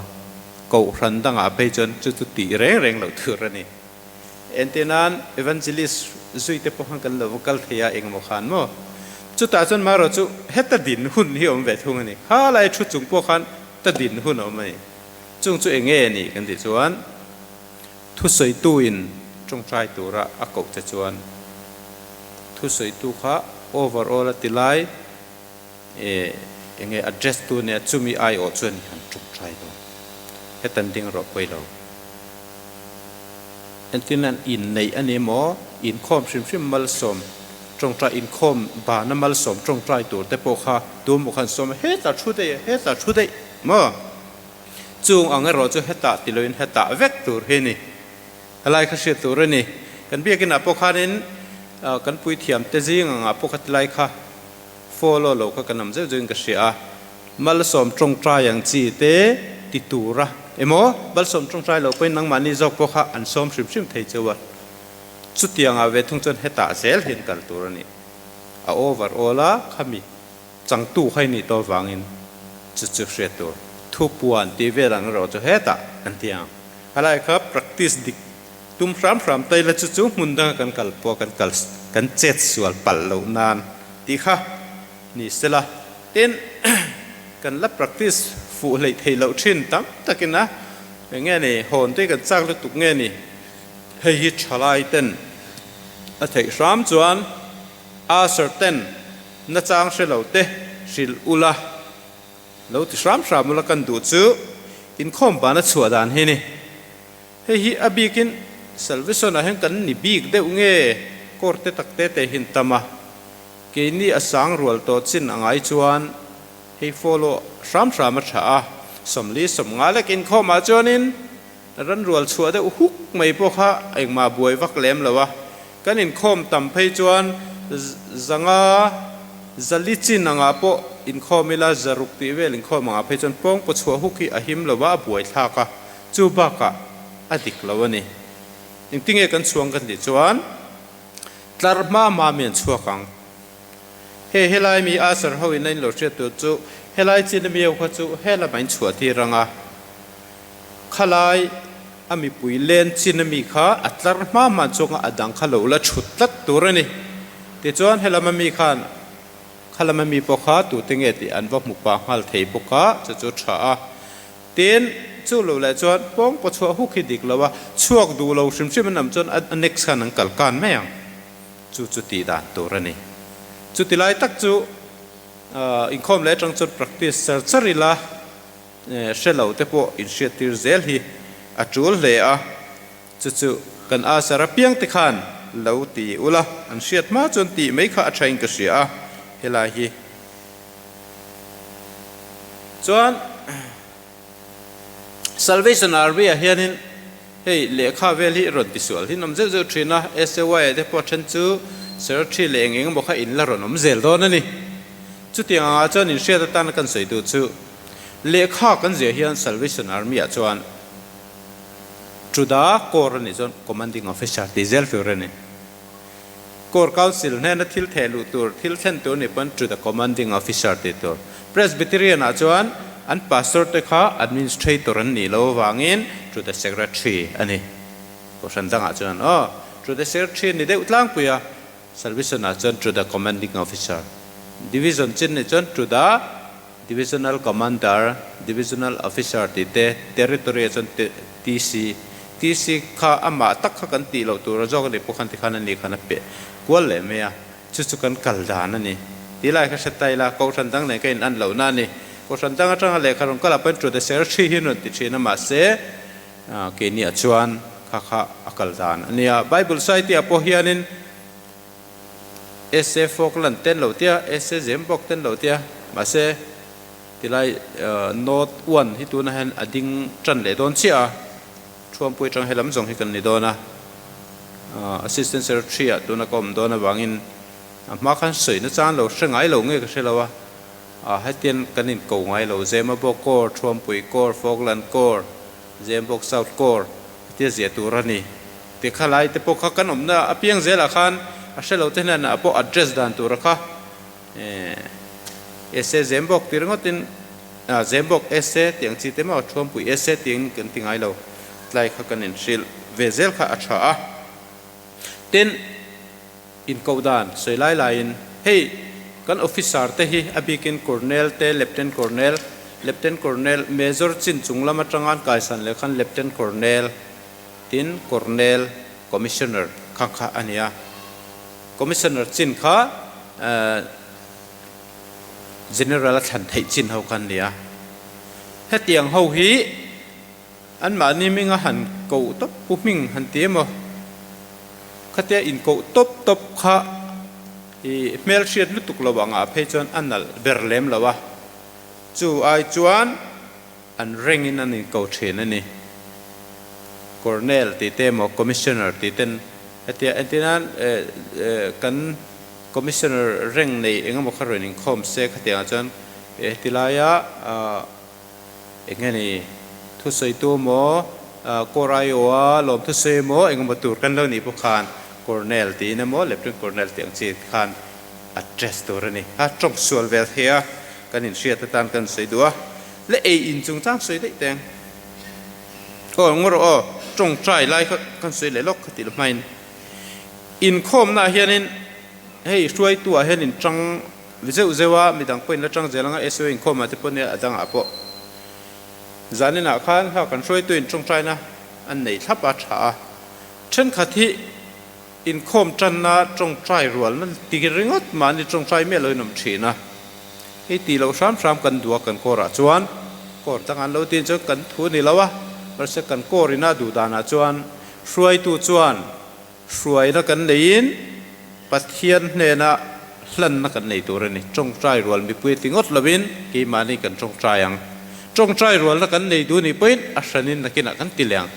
Kohhran dangah phei chuan chu chu tih reng reng loh tur a ni. Entirnan, Evangelist zui te pawh khan kan lo va kal thei a, engemaw khan maw? Chutah chuan marawh chu heta din hun hi a awm ve thung a ni. Kha lai thu chung pawh khan ta din hun a awm a ni. Chung chu eng nge a nih kan tih chuan thusawitu in tawngtai tura a koh che chuan thusawitu kha overall a ti lai eng nge address tu nia chumi aiawh chuan i han tawngtai dawn. Hetan ding rawh pawi lo. Entirnan inneih a ni maw? Inkhawm hrim hrim malsawm tawngtai inkhawm bana malsawm tawngtai tur te pawh kha tu maw khan sawm a, hetah thu daih a, hetah thu daih maw? Chung ang erawh chu hetah ti loin hetah vek tur hi a ni. Helai kha hriat tur a ni. Kan biakinah pawh khanin kan puithiam te zing angah pawh kha tilai kha follow lo kha kan awm zeuh zeuhin ka hria a. Malsawm tawngtai ang chi te ti tura emaw malsawm tawngtai lo pawhin nangmahni zawk pawh kha an sawm hrim hrim thei cheu a, chutiangah ve thung chuan hetah zel hian kal tur a ni. A over all a, khami changtu kha i nih tawh avangin chu chu hriat tur. Thupuan tih vel ang erawh chu hetah kan ti ang. Helai kha practice dik tum hram hram ta ila chu chu hmun danga kan kal pawh kan kal kan chet sual palh loh nan tih kha ni sela. Tin, kan la practice fuh hleih theih loh thin tam takin a, eng nge ni, hawn te kan chak lutuk nge ni, hei hi thalai ten a theih hram chuan usher ten nachang hre lo te hrilh ula, lo ti hram hram ula kan duh chu inkhawm bana chhuah dan hi ni. Hei hi a bikin Salvation ah hian kan ni bik deuh nge court te tak te te hi an tam a. Keini a sang rual tawh chin a ngai chuan hei follow hram hram a tha a, 40 50 lek inkhawmah chuanin ran rual chhuah deuh huk mai pawh kha engmah buai vak lem lo a, kan inkhawm tam phei chuan 500 400 chin angah pawh inkhawm ila 600 tih vel inkhawm angah phei chuan pawng paw chhuah huk hi a him lo a, a buai thlak a, chu bakah a dik lo a ni. Engtinge kan chhuang kan tih chuan. Tlar hma hma mi an chhuak ang. Hei helai mi Asher ho in a in lo hriat tur chu helai chin a mi ho kha chu helam a in chhuah tir ang a, khalai a mipui len chin a mi kha a tlar hma hma an chhuak ang a, a dang kha lo la chhut tlat tur a ni. Tichuan helam a mi khan khalam a mi pawh kha tute nge tih an va hmu pah nghal thei bawk a, chu chu tha a. Tin, chu lo leh chuan pawng paw chhuah huk hi dik lo a, chhuak duh lo hrim hrim an awm chuan a next khan an kal kan mai ang. Chu chu tih dan tur a ni. Chuti lai tak chu inkhawm leh atang chuan practice char char ila hre lo te pawh inhriattir zel hi a tul hle a. Chu chu kan Asher apiang te khan lo ti ula, an hriat hma chuan tih mai kha a thain ka hria a, helai hi. Chuan Salvation Army ah hianin hei lehkha vel hi rawn tisual hi an awm zeuh zeuh thin a, SAY ah te pawh then chu Secretary leh eng eng emaw kha in la rawn awm zel dawn a ni. Chutiang angah chuan inhriat atana kan sawi duh chu lehkha kan ziah hian Salvation Army ah chuan Truda Corps a nih chuan Commanding Officer tih zel tur a ni. Corps Council hnena thil theh luh tur, thil thlen tur nih pawn to the Commanding Officer tih tur. Presbyterian ah chuan an Pastor te kha Administrator an nih loh avangin to the Secretary a ni. Kohhran dangah chuan aw, to the Secretary a ni deuh tlangpui a, Salvation ah chuan to the Commanding Officer. Division chin nih chuan to the Divisional Commander, Divisional Officer tih te, Territory ah chuan TC, TC kha amah tak kha kan tih loh tur a zawk a nih pawh khan tikhan a ni khan a peh kual leh mai a, chu chu kan kal dan a ni. Tih lai kha hre ta ila, Kohhran dang nen ka in an lohna a ni. Kohhran dang atanga lehkha rawn kal ah pawhin Trude Secretary hi an rawn ti thin a, mahse keini ah chuan kha kha a kal dan a nia. Bible Society ah pawh hianin SA Falkland ten lo tia, SA Zembawk ten lo tia, mahse tilai North One hi tunah hian a ding tan leh dawn chiah a, Thuampui atang helam zawng hi kan ni dawn a, Assistant Secretary ah tuna ka awm dawn avangin a hma khan sawi na chang lo hre ngai lo nge ka hre lo a, hetian kan in ko ngai lo, Zemabawk Corps, Thuampui Corps, Falkland Corps, Zembawk South Corps hetia ziah tur a ni. Ti kha lai te pawh kha kan awmna apiang zelah khan a hre lo te hnenah pawh address dan tura kha eh se zem bawk ti ringawtin. Zembawk ese tih ang chi te maw Thuampui ese tiin kan ti ngai lo. Tlai kha kan inhrilh ve zel kha a tha a. Tin, inkoh dan sawi lai laiin hei kan officer te hi a bikin Colonel te, Lieutenant Colonel, Lieutenant Colonel, Major chin chung lam atanga an kaisan leh khan Lieutenant Colonel tin Colonel, Commissioner kha kha a ni a. Commissioner chin kha General a thlan theih chin ho kha an ni a. Hetiang ho hi Anmahni hminga han koh tawp pu hming han ti emaw? Khatia inkoh tawp tawp kha i hmelhriat lutuk lo angah phei chuan a nalh ber lem lo a, chu ai chuan an rengin an inko thin a ni. Colonel tih te emaw Commissioner tih ten hetia entirnan kan Commissioner reng nei engemaw kha rawn inkhawm se khatiangah chuan heti laia Eng nge ni? Thusawitu maw? Kawr aiawha lawm thusawi maw? Eng emaw tur kan lo nih pawh khan Colonel tiin emaw Lieutenant Colonel tih ang chi khan address tur a ni. A tawng sual vel thei a, kan inhriat atan kan sawi duh a. Le ei in chungchang sawi daih teng. Aw ngaw rawh aw, tawngtai lai kha kan sawi leh lawk kha tih la hmain. Inkhawmnaah hianin hei hruaituah hian in tang Zeuh zeuh a, midang pawhin la tang zel anga SO inkhawmah te pawh nia a dangah pawh zaninah khan hla kan hruaituin tawngtaina an nei thlap a tha a, thenkhat hi inkhawm tanna tawngtai rualna ti ringawt mahni tawngtai miah loin awm thin a, hei tih loh hram hram kan duh a kan kawrah chuan kawr dang an lo tin chuan kan thu ni lo a, mahse kan kawr ina duh danah chuan hruaitu chuan Hruaina kan neiin Pathian hnena hlanna kan nei tur a ni. Tawngtai rual mipui ti ngawt lovin keimahni kan tawngtai ang. Tawngtai rualna kan nei duh nih pawhin a hranin nakinah kan ti leh ang.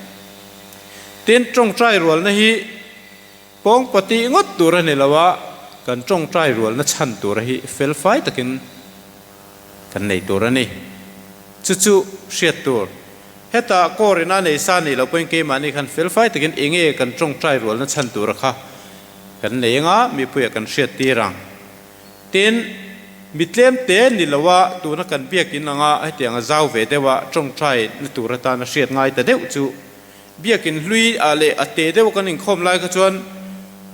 Tin, tawngtai rualna hi pawng pati ngawt tur a ni lo a, kan tawngtai rualna chhan tura hi felfai takin kan nei tur a ni. Chu chu hriat tur. Heta kawr ina nei sa nih loh pawhin keimahni khan felfai takin enge kan tawngtai rualna chhan tura kha kan nei anga mipuiah kan hriat tir ang. Tin, mi tlem te ni loa tuna kan biakin anga hetianga zau ve deuha tawngtai na tur atana hriat ngai ta deuh chu biakin hlui ah leh a te deuha kan inkhawm lai kha chuan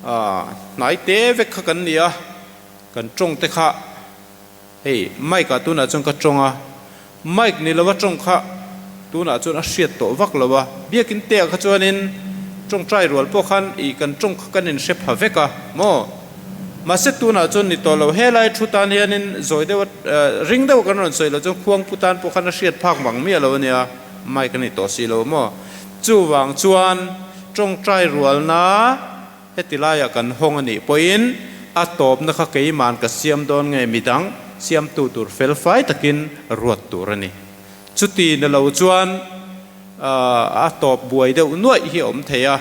hnai te vek kha kan ni a, kan tawng te kha Hei, mic ah tunah chuan ka tawng a, mic ni lova tawng kha tunah chuan a hriat tawh vak lo a, biakin te ah kha chuanin tawngtai rual pawh khan ih kan tawng kha kan inhre pha vek a maw? Mahse tunah chuan ni tawh lo, helai thu tan hianin zawi deuh a ring deuh kan rawn sawi loh chuan khuang pu tan pawh khan a hriat phak mang miah lo a nia, mic a ni tawh si lo maw? Chuvang chuan tawngtai rualna. Heti laiah kan hawng a nih pawhin a tawpna kha keima'n ka siam dawn nge midang siamtu tur felfai takin ruat tur a ni. Chuti na lo chuan a tawp buai deuh nuaih hi a awm thei a,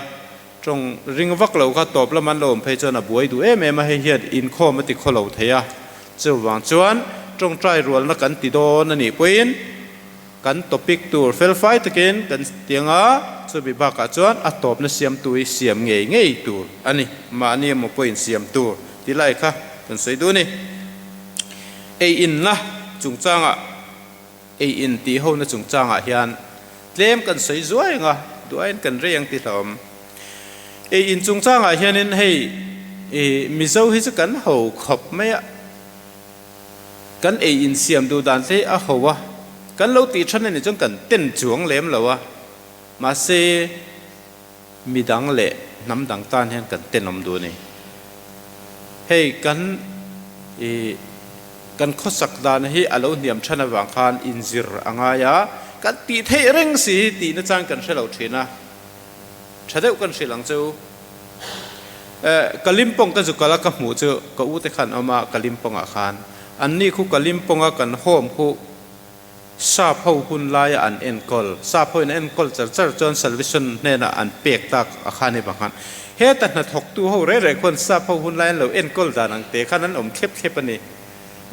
tawng ring vak lo kha tawp lam an lo awm phei chuan a buai duh em em a, hei hian inkhawm a ti khaw lo thei a. Chuvang chuan tawngtai rualna kan ti dawn a nih pawhin, Kan topic tur felfai takin kan tiang a, chumi bakah chuan a tawpna siamtu hi siam ngei ngei tur a ni. Mahni emaw pawhin siam tur tih lai kha kan sawi duh a ni. Ei inna chungchangah, ei in tih hona chungchangah hian tlem kan sawi zuai ang a, duh aiin kan rei ang tih hlauhawm. Ei in chungchangah hianin hei Mizo hi chu kan ho khawp mai a. Kan ei insiam duh dan te hi a ho a, kan lo tih than a nih chuan kan ten chuang lem lo a, mahse midang leh hnam dang tan hian kan tenawm duh a ni. Hei kan ih kan khawsak dan hi a lo hniam than avang khan inzir a ngai a, kan tih theih reng si hi tihna chang kan hre lo thin a. Tha deuh kan hrilh ang chu. Kalimpong ka zu kal a ka hmuh chu ka u te khan awm a Kalimpong ah khan. An ni khu Kalimpong a kan home khu sap ho hun lai a an enkawl. Sap ho in an enkawl char char chuan Salvation hnenah an pek tak a khan i bang khan. Heta hnathawk tu ho reh reh khuan sap ho hun lai an lo enkawl dan ang te khan an awm thlep thlep a ni.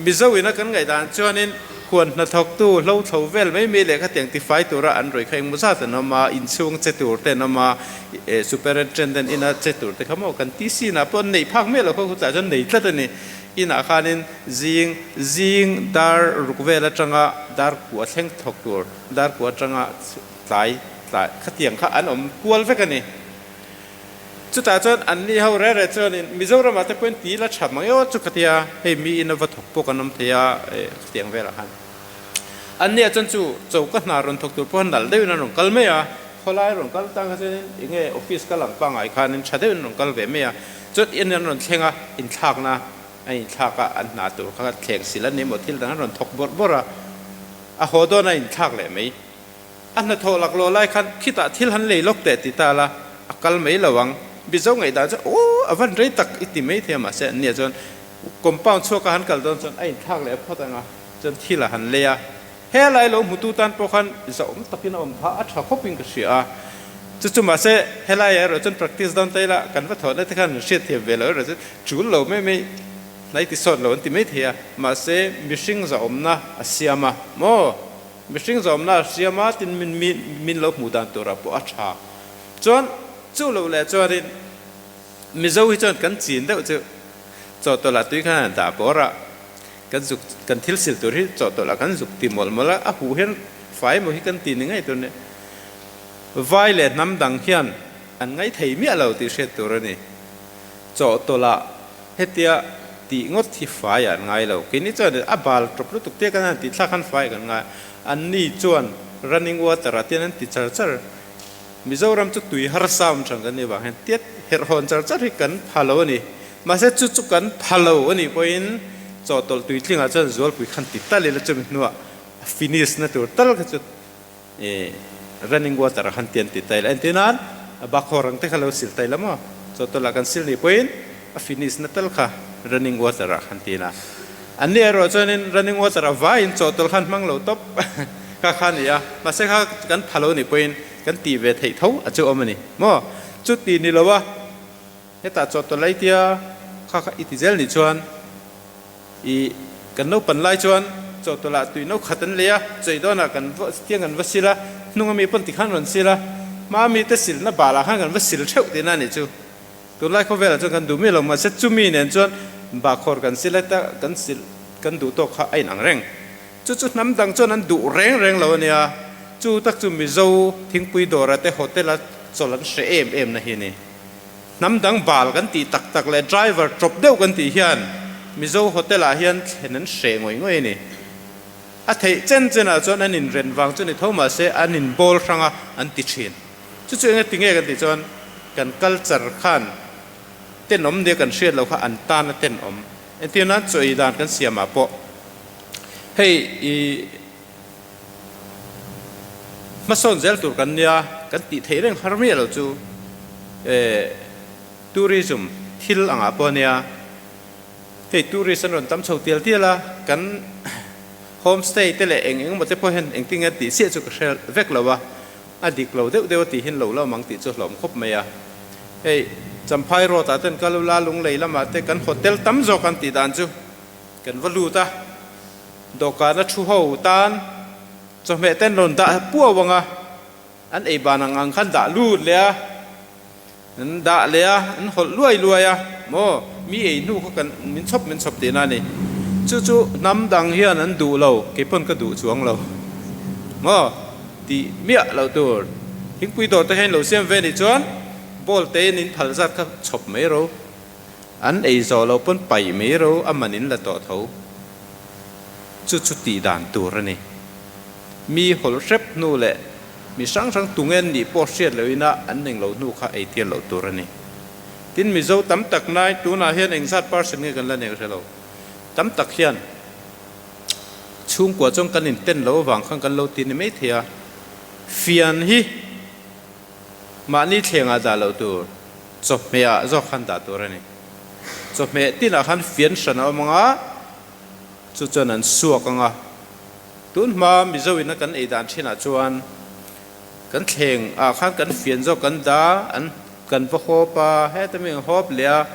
Mizo in a kan ngaihdan chuanin Huan hnathawktu hlo thlo vel mai mai leh khatiang tifai tura an rawih kha engmaw zat an awm a, inchhung che tur te an awm a, superintendent ina che tur te kha maw kan TC inah pawh an neih phak miah lo kha khutah chuan nei tlat a ni. Inah khanin zing zing dar ruk vel atanga dar kua thleng thawk tur, dar kua atanga tlai tlai khatiang kha an awm kual vek a ni. Chutah chuan anni ho reh reh chuanin Mizoramah te pawhin ti la tha mang emaw chu ka tia, hei miin a va thawk pawh kan awm thei a, khatiang velah khan. Anni ah chuan chu choka hna rawn thawk tur pawh nalh deuhin an rawn kal mai a, khawlai rawn kal tang kha chuanin enge office kal ang pangngai khanin tha deuhin an rawn kal ve mai a, chuan in an rawn thleng a, inthlakna a inthlak a, an hna tur kha thleng sil an ni emaw thil dang an rawn thawk bawrh bawrh a, a haw dawn a inthlak leh mai. A hnathawh laklawh lai khan khitah thil han lei lawk teh ti ta la, a kal mai lo ang. Mizo ngaihdan chuan aw a van rei tak i ti mai thei a mahse an nia chuan compound chhuak a han kal dawn chuan a inthlak leh phawt ang a, chuan thil a han lei a. He lai lo hmutu tan pawh khan zahawm takin a awm kha a tha khawpin ka hria a. Chu chu mahse helaiah erawh chuan practice dawn ta ila kan va thawhna te khan hriat thiam ve lo erawh chuan tul lo mai mai hnai ti sawt lo an ti mai thei a. Mahse mihring zahawmna a siam a maw? Mihring zawmna a hriam a, tin min mi min lo hmuh dan turah pawh a tha. Chuan chu loh leh chuanin Mizo hi chuan kan chin deuh chu chawhtawlh ah tui khan an dah bawr a, kan zuk kan thil sil tur hi chawhtawlh ah kan zuk ti mawlh mawlh a, a huh hian fai emaw hi kan ti ni ngei tur nia. Vai leh hnam dang hian an ngaih thei miah lo tih hriat tur a ni. Chawhtawlh ah hetia tih ngawt hi fai an ngai lo. Keini chuan a bal tawp lutuk te kan han tih thlak khan fai kan ngai. Anni chuan running water ah tian an ti char char. Mizoram chu tui harsa awm than kan nih vang hian tiat herh hawn char char hi kan pha lo a ni. Mahse chu chu kan pha lo a nih pawhin chawhtawlh tuitlingah chuan zualpui khan ti tal ila chumi hnuah a finish na tur tal kha chu Running water a han tian ti ta ila entir nan bakhawr ang te kha lo sil ta ila maw chawhtawlh ah kan sil nih pawhin a finish na tal kha running water ah khan tin a an ni erawh chuanin running water a vaiin chawhtawlh khan hmang lo tawp kha kha a ni a mahse kha kan pha lo nih pawhin kan tih ve theih tho a chu awm a ni maw chuti ni lo a hetah chawhtawlh ai tia kha kha i ti zel nih chuan I kan naupan lai chuan chawhtawlh ah tui no khat an lei a, chawih dawnah kan va tiang kan va sil a, hnung ami pawn tikhan rawn sil a, hma mi te silna bal ah khan kan va sil theuh tihna a nih chu. Tunlai khawvelah chuan kan duh miah lo mahse chumi nen chuan bahkhawr kan sil a ta kan sil kan duh tawk kha a inang reng. Chu chu hnam dang chuan an duh reng reng lo a nia, chu tak chu Mizo thingpui dawr ah te hotel a chawlh an hre em em na hi a ni. Hnam dang bal kan tih tak tak leh driver tawp deuh kan tih hian Mizo hotel ah hian thlen an hreh ngawih ngawih a ni. A theih chen chen ah chuan an inren vang chu ni tho mahse an inbawl hrang a an ti thin. Chu chu enge tinge kan tih chuan kan culture khan tenawm nia kan hriat loh kha an tan a tenawm. Entir nan chaw ei dan kan siam ah pawh hei i Hmasawn zel tur kan nia, kan tih theih reng har miah lo chu tourism thil angah pawh a nia. Hei tourist an rawn tam chho tial tial a, kan homestay te leh eng eng emaw te pawh hian engtin nge tih chiah chu ka hre vek lo a, a dik lo deuh deuh a tih hian lo la awm ang tih chu a hlawm khawp mai a. Hei Champhai road ah ten kal ula Lunglei lamah te kan hotel tam zawk an tih dan chu kan va lut a. Dawhkana thu ho tan chawhmeh ten rawn dah puau ang a, an ei ban ang ang khan dah lut leh a, an dah leh a, an hawlh luai luai a, maw mi ei hnu kha kan min chhawp min chhawp tihna a ni. Chu chu hnam dang hian an duh lo, kei pawn ka duh chuang lo, maw tih miah loh tur. Thingpui dawr te hian lo siam ve nih chuan bowl te in in phal zat kha chhawp mai ro, an ei zawh loh pawn paih mai ro, a man in la tawh tho. Chu chu tih dan tur a ni. Mi hawlh hrep hnu leh mi hrang hrang tungen nih pawh hriat lohin a an eng lo hnu kha ei tir loh tur a ni. Tin, Mizo tam tak nai tunah hian engzat percent nge kan la nei hre lo. Tam tak hian chhungkua chuan kan inten lo avang khan kan lo ti ni mai thei a. Fian hi mahni thlengah dah loh tur, chawhmehah zawk khan dah tur a ni. Chawhmeh tinah khan fian hran a awm ang a, chu chuan an suak ang a. Tun hma Mizo ina kan ei dan thinah chuan kan thleng ah khan kan fian zawk kan dah, an kan va hawp a, heta mi an hawp leh a,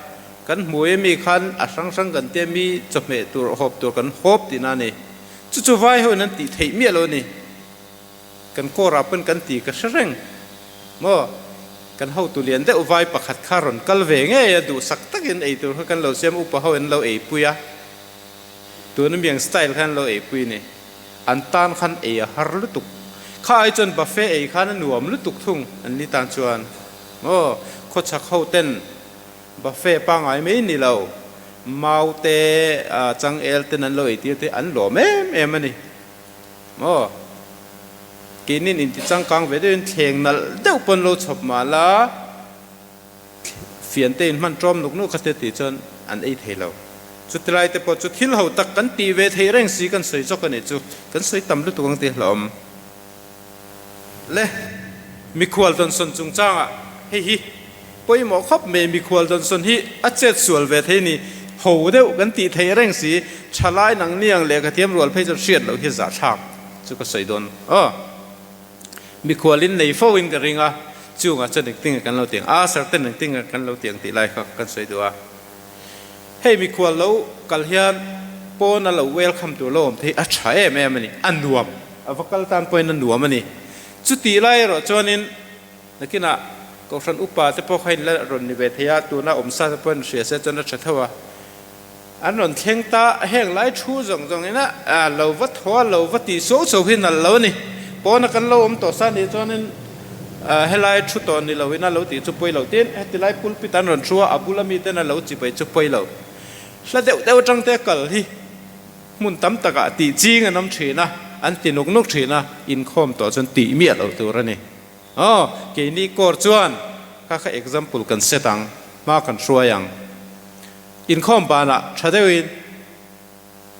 kan hmui ami khan a hrang hrang kan tia mi chawhmeh tur hawp tur kan hawp tihna a ni. Chu chu vai hoin an tih theih miah lo a ni. Kan kawrah pawn kan ti ka hre reng maw? Kan hotu lian deuh vai pakhat kha rawn kal ve ngei a, duhsak takin ei tur kha kan lo siam, upa ho an lo eipui a, tuna miang style khan an lo eipui a ni. An tan khan ei a har lutuk. Kha ai chuan buffet ei khan a nuam lutuk thung an ni tan chuan maw? Khawchhak ho ten buffet pangngai mai ni lo, mau te, changel ten an lo eitir te an lawm em em a ni. Maw? Keinin inti changkang ve deuhin thleng nalh deuh pawn lo chhawp mah la, fiante in hman ṭawm nuk nuk kha te tih chuan an ei thei lo. Chuti lai te pawh chu thil ho tak kan tih ve theih reng si kan sawi zawk a nih chu kan sawi tam lutuk ang tih hlauhawm. Le, mikhual dawnsawn chungchangah hei hi pawimawh khawp mai, mikhual dawnsawn hi a chet sual ve thei ni, ho deuh kan tih theih reng si, thalai nang niang lehkha thiam rual phei chuan hriat loh hi zahthlak chu ka sawi dawn aw. Mikhual in nei fo in ka ring a, chungah chuan engtin nge kan lo tiang a, sir ten engtin nge kan lo tiang tih lai kha kan sawi duh a. Hei mikhual lo kal hian pawn a lo welcome tur lo awm thei a tha em em a ni, a nuam, a va kal tan pawhin a nuam a ni. Chutih lai erawh chuanin nakinah Kohhran upa te pawh kha in la rawn ni ve thei a, tuna awmsa te pawhin hria se chuan a tha tho a. An rawn thleng ta, heng lai thu zawng zawng ina lo va thaw a, lo va tih suau suau hi nalh lo a ni. Pawna kan lo awm tawh sa nih chuanin helai thu tawh ni lo ina lo tih chu pawi lo. Tin, heti lai pulpit an rawn thu a, a bula miten a lo chibai chu pawi lo. Hla deuh deuh atang te kal hi hmun tam takah tih ching an awm thin a, an ti nuk nuk thin a, inkhawm tawh chuan tih miah lo tur a ni. Aw, keini kawr chuan kha kha example kan set ang, hma kan hruai ang. Inkhawm banah tha deuhin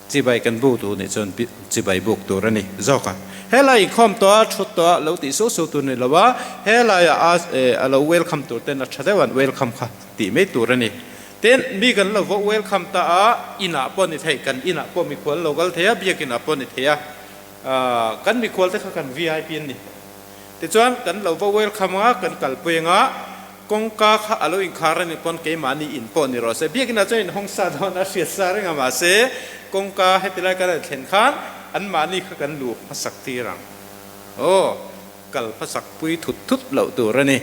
chibai kan buk duh nih chuan chibai buk tur a ni zawk a. Helai inkhawm tawh a, thut tawh a, lo tih suh suh tur ni lo a, helaiah a a lo welcome tur ten a tha deuh an welcome kha tih mai tur a ni. Tin, mi kan lo va welcome ta a, inah pawh ni thei, kan inah pawh mikhual lo kal thei a, biakinah pawh ni thei a, kan mikhual te kha kan vip an ni. Tichuan, kan lo va welcome a, kan kalpui anga, Kawngka kha a lo inkhar a nih pawn keimahni in pawh ni rawh se. Biakinn ah chuan inhawng sa dawn a hriat sa reng a mahse kawngka heti lai kan han thlen khan anmahni kha kan luh hmasak tir ang. Aw, kal hmasak pui thut thut loh tur a ni.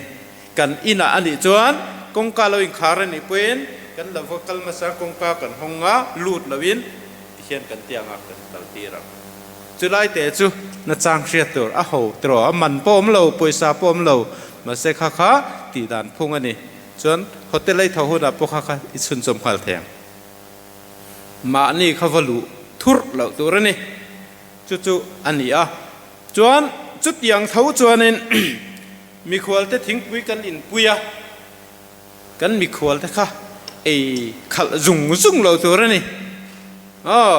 Kan inah a nih chuan kawngka lo inkhar a nih pawhin kan lo va kal hmasa kawngka kan hawng a, lut loin tihian kan tiangah kan kal tir ang. Chulai te chu nachang hriat tur a ho tiraw, a man pawh awm lo, pawisa pawh awm lo, mahse kha kha tih dan phung a ni. Chuan hotel a i tho hunah pawh kha kha i chhunchawm nghal thei ang. Mahni kha va luh thurh loh tur a ni. Chu chu a ni a. Chuan chutiang tho chuanin mikhualte thingpui kan inpui a. Kan mikhual te kha ei khalh zung zung lo tur a ni. Aw,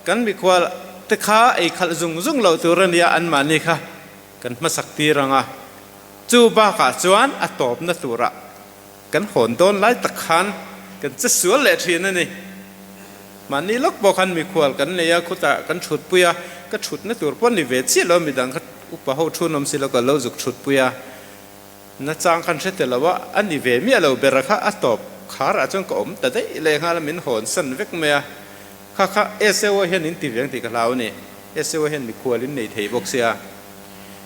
kan mikhual te kha ei khalh zung zung lo tur a nia, anmahni kha kan hmasak tir ang a. Chu bakah chuan a tawpna turah kan hawn dawn lai tak khan kan che sual leh thin a ni. Mahni lawk pawh khan mikhual kan nei a, khutah kan thutpui a, ka thutna tur pawh ni ve chiah lo, midang kha upa ho thun awm si lo ka lo zuk thutpui a. Nachang khan hre tel lo a, a ni ve miah lo ber a kha a tawp khar ah chuan ka awm ta daih leh nghal a min hawn san vek mai a, kha kha SAO hian in ti veng tih ka hlau a ni, SAO hian mikhual in nei thei bawk sia,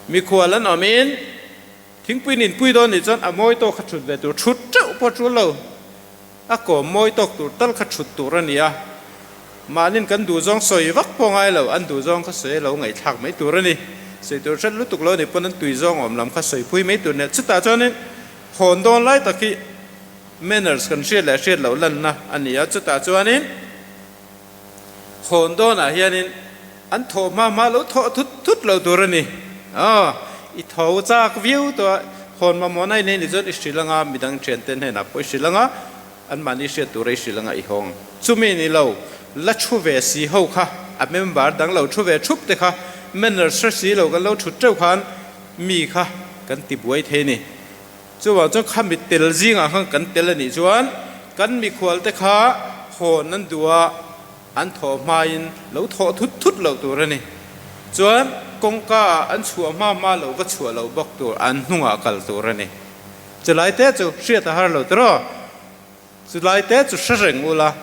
mikhual an awm in thingpui in inpui dawn nih chuan a mawi tawk kha thut ve tur, thut teuh pawh tul lo. A kawm mawi tawk tur tal kha thut tur a ni a, mahnin kan duhzawng sawi vak pawh ngai lo, an duhzawng kha sawi a lo ngaihthlak mai tur a ni. Sawi tur hret lutuk lo ni pawn an tuizawng awm lam kha sawipui mai tur nia. Chutah chuanin hawn dawn lai tak hi manners kan hriat leh hriat loh lanna a ni a, chutah chuanin hawn dawnah hianin an thawh hma hma lo thawh thut thut lo tur a ni. Aw, i tho chak viau tawh a, hawn mamawh na i nei ni chuan i hrilh anga, midang thiante hnenah pawh i hrilh anga, anmahni hriat tura i hrilh anga i hawng. Chumi ni lo, la thu ve si ho kha, a member dang lo thu ve thup te kha, manners hre si lo kan lo thut teuh khan mi kha kan ti buai thei a ni. Chuvang chuan kha mi tel zingah khan kan tel a nih chuan kan mikhual te kha hawn an duh a, an thawh hmain lo thawh thut thut loh tur a ni. Chuan kawngka ah an chhuah hma hma lo va chhuah loh bawk tur, an hnungah kal tur a ni. Chulai te chu hriat a har lo tiraw? Chulai te chu hre reng ula.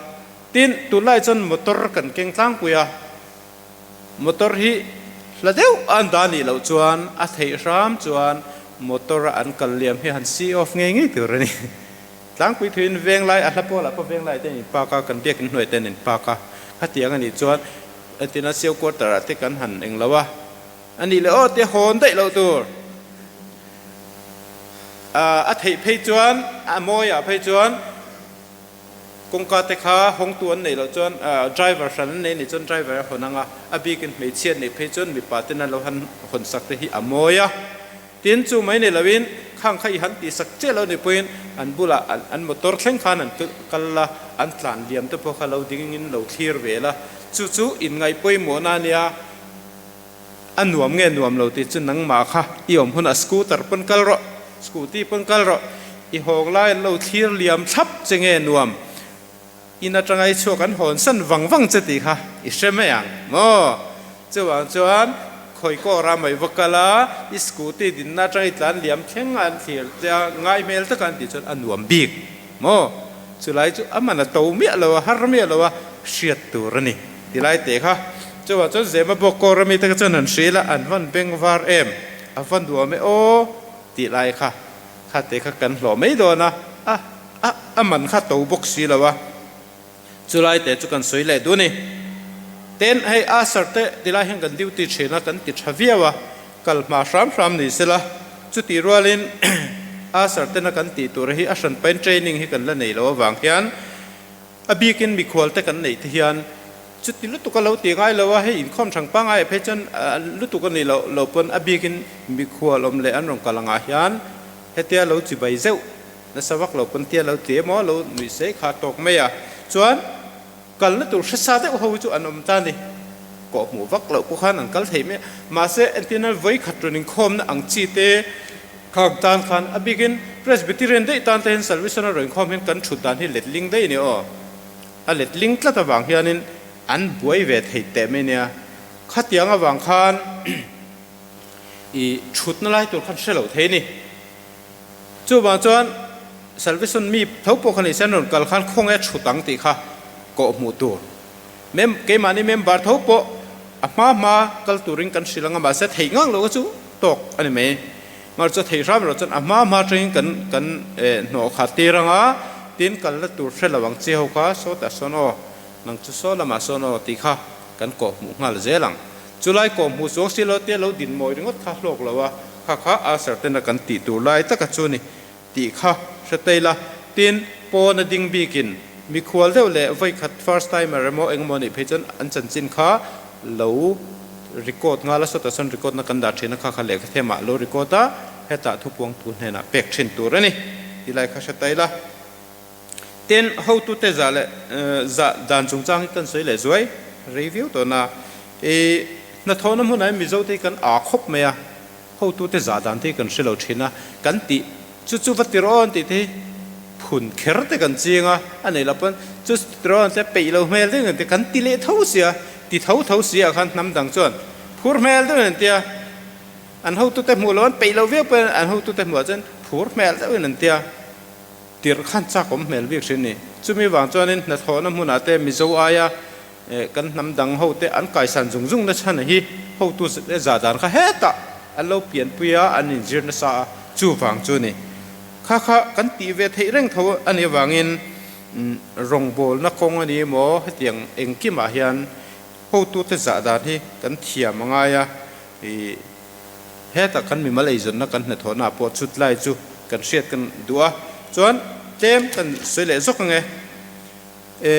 Tin, tunlai chuan motor kan keng tlangpui a. Motor hi hla deuh a an dah nih loh chuan a theih hram chuan motor a an kal liam hi han see off ngei ngei tur a ni. Tlangpui thuin venglai a hla pawlah pawh venglai te an in park a, kan biakin hnuai te an in park a, khatiang a nih chuan entirna Sio quarter ah te kan han eng lo a, a nih leh aw te hawn daih loh tur. A theih phei chuan a mawiah phei chuan kawngka te kha hawngtu an neih loh chuan driver hran an nei nih chuan driver a hawn ang a, a bikin hmeichhia neih phei chuan mipa ten an lo han hawn sak te hi a mawi a. Tin, chu mai nei loin khang kha i han tihsak chiah lo ni pawhin an bulah an motor thleng khan an kal la, an tlan liam te pawh kha lo dingin lo thlir ve la, chu chu inngaih pawimawhna a nia, a nuam nge nuam lo tih chu nangmah kha i awm hunah scooter pawn kal rawh, scooty pawn kal rawh, i hawng lai an lo thlir liam thlap che nge nuam. In atanga i chhuak an hawn san vang vang che tih kha i hre mai ang maw? Chuvang chuan khawi kawra mai va kal a, i scooty dinna atanga i tlan liam thleng a an thlir che a, ngai hmel taka an tih chuan a nuam bik maw? Chulai chu a man a to miah lo a, har miah lo a, hriat tur a ni ti lai teh kha. Chuvang chuan Zema bawk kawra mite kha chuan han hrilh a, an van beng var em, a va nuam e aw tih lai kha, kha teh kha kan hlawh mai dawn a, a. A, a man kha to bawk si lo a, chulai te chu kan sawi leh duh a ni. Ten, hei Asher te tilai hian kan duty thin a, kan ti tha viau a, kal hma hram hram ni sela, chutih rualin Asher tena kan tih tur hi a hran pain training hi kan la nei lo avang hian a bikin mikhual te kan neih te hian chuti lutuk a lo ti ngai lo a, hei inkhawm hrang pangai ah phei chuan lutuk a nih loh loh pawn a bikin mikhual awm leh an rawn kal angah hian hetia lo chibai zeuh Nasa vak lo pawn tia lo ti emaw lo nuih sei kha tawk mai a, chuan kalna tur hresa deuh ho hi chu an awm ta ni. Kawh hmuh vak loh pawh khan an kal thei mai a, mahse entirna vawi khat rawn inkhawmna ang chi te khang tan khan a bikin Presbyterian daih tan te hian Salvation a rawn inkhawm hian kan thut dan hi letling daih a ni aw. A letling tlat avang hianin an buai ve thei teh mai nia. Khatiang avang khan i thutna lai tur khan hre lo thei a ni. Chuvang chuan Salvation mi tho pawh kha nise an rawn kal khan khawnge a chhut ang tih kha kawh hmuh tur. Mem keimahni member tho pawh a hma hma kal turin kan hrilh anga mahse theih ngang lo kha chu tawk a ni mai. Mar chu theih hram erawh chuan a hma hma atangin kan kan hnawh khat tir anga tin kalna tur hre lo ang chi ho kha sawtah sawn aw nang chu saw lamah sawn aw tih kha kan kawh hmuh nghal zel ang. Chulai kawh hmuh chuang si lo tia lo din mawi ringawt kha hlawk lo a. Kha kha ulcer tena kan tih tur lai taka chu ni tih kha hre tei la. Tin, pawn a ding bikin mikhual deuh leh vawikhat first timer emaw engemaw nih phei chuan an chanchin kha lo record nghal a, sawtah sawn record na kan dah thin a, kha kha lehkha themah lo record a, hetah thupuangtu hnenah pek thin tur a ni tih lai kha hre tei la. Tin, hotute zah leh zah dan chungchang hi kan sawi leh zuai rei viau tawh na. I hnathawhna hmunah hian Mizote hi kan aa khawp mai a, hotute zah dan te hi kan hre lo thin a, kan tih chu chu va ti rawh an tih te hi phun kher te kan ching a, a neih loh pawn chu chu ti rawh an tia peih lo hmel deuhin an ti, kan ti leh tho sia, ti tho tho si ah khan hnam dang chuan phur hmel deuhin an tia, an hotute hmuh loh an peih lo viau pawhin an hotute hmuh ah chuan phur hmel deuhin an tia. Tirh khan chak awm hmel bik hrin ni. Chumi vang chuanin hnathawhna hmunah te Mizo aia kan hnam dang ho te an kaisan zung zung na chhan hi hotu zah dan kha hetah an lo pianpui a, an inzir nasa a, chu vang chu ni. Kha kha kan tih ve theih reng tho a nih avangin rawngbawlna kawng a ni emaw hetiang engkimah hian hotute zah dan hi kan thiam a ngai a. Hetah kan mimal eizawnna kan hnathawhnaah pawh chut lai chu kan hriat kan duh a, chuan tlem kan sawi leh zawk ange. E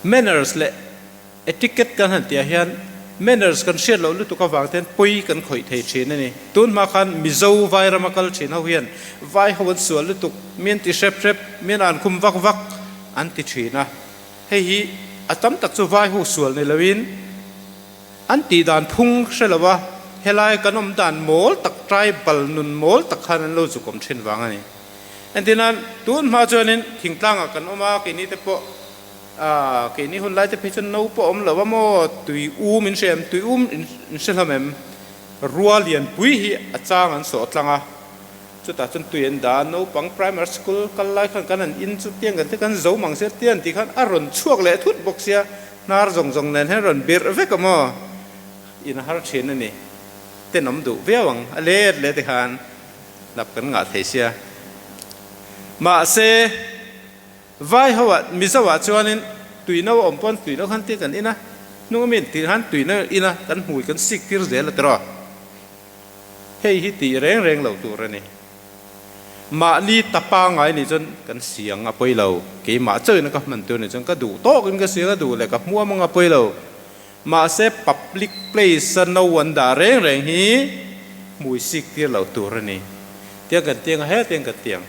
Manners leh etiquette kan han tihah hian manners kan hriat loh lutuk avang te hian pawi kan khawih thei thin a ni. Tun hma khan Mizo vai rama kal thin ho hian vai ho an sual lutuk, mi an ti hrep hrep, mi an ankhum vak vak an ti thin a. Hei hi a tam tak chu vai ho sual ni loin an tih dan phung hre lo a, helai kan awm dan mawl tak tribal nun mawl tak khan an lo zuk awm thin vang a ni. Entirnan tun hma chuanin thingtlangah kan awm a, keini te pawh aah keini hun lai te phei chuan no pawh awm lo a maw, tui um in hre em, tui um in hre hlawm em, rua lianpui hi a chang an sawh tlang a. Chutah chuan tui an dah a, naupang primary school kal lai khan kan han in chu tiang kan te kan zo mang sia tiang tih khan a rawn chhuak leh thut bawk sia. Hnar zawng zawng nen hian rawn birh vek a maw? In a har thin a ni. Tenawm duh viau ang a let leh tikhan hnap kan ngah thei sia. Mahse, Vai ho ah Mizo ah chuanin tuino a awm pawn tuino khan tia kan in a, hnung ami an tih khan tuino in a kan hmui kan sik tir zel a tiraw. Hei hi tih reng reng lo tur a ni. Mahni ta pangai nih chuan kan siang a pawi lo, keimah chauhin ka hman tur nih chuan ka duh tawkin ka siang a duh leh ka hmuam ang a pawi lo. Mahse public place a no an dah reng reng hi hmui sik tir lo tur a ni. Tiang kan tiang a hetiang kan tiang.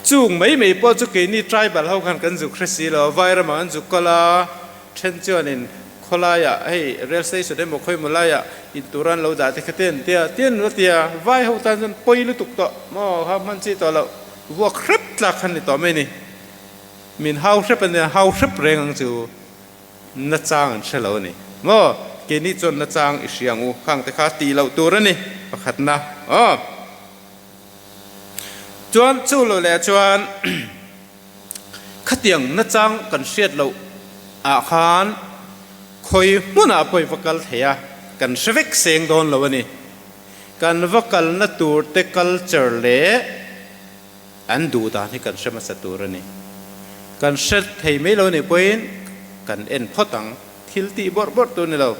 Chung mai mai pawh chu keini tribal ho khan kan zuk hre si lo, Vairamah kan zuk kal a, then chuanin khawlaiah hei rail station emaw khawimaw laiah intur an lo dah te kha te an tia, ti an lo tia, vai ho tan chuan pawi lutuk tawh maw kha hman chi tawh loh, vuak hrep tlak khan ni tawh mai ni, min hau hrep a nia, hau hrep reng ang chu. Nachang an hre lo a ni maw? Keini chuan nachang i hria ang u, khang te kha tih loh tur a ni pakhatna aw. Chuan chu lo leh chuan khatiang nachang kan hriat loh ah khan khawi hmunah pawh i va kal thei a, kan hre vek seng dawn lo a ni. Kan va kalna tur te culture leh An duh dan hi kan hre hmasa tur a ni. Kan hre thei mai lo nih pawhin kan en phawt ang. Thil tih bawrh bawrh tur ni lo.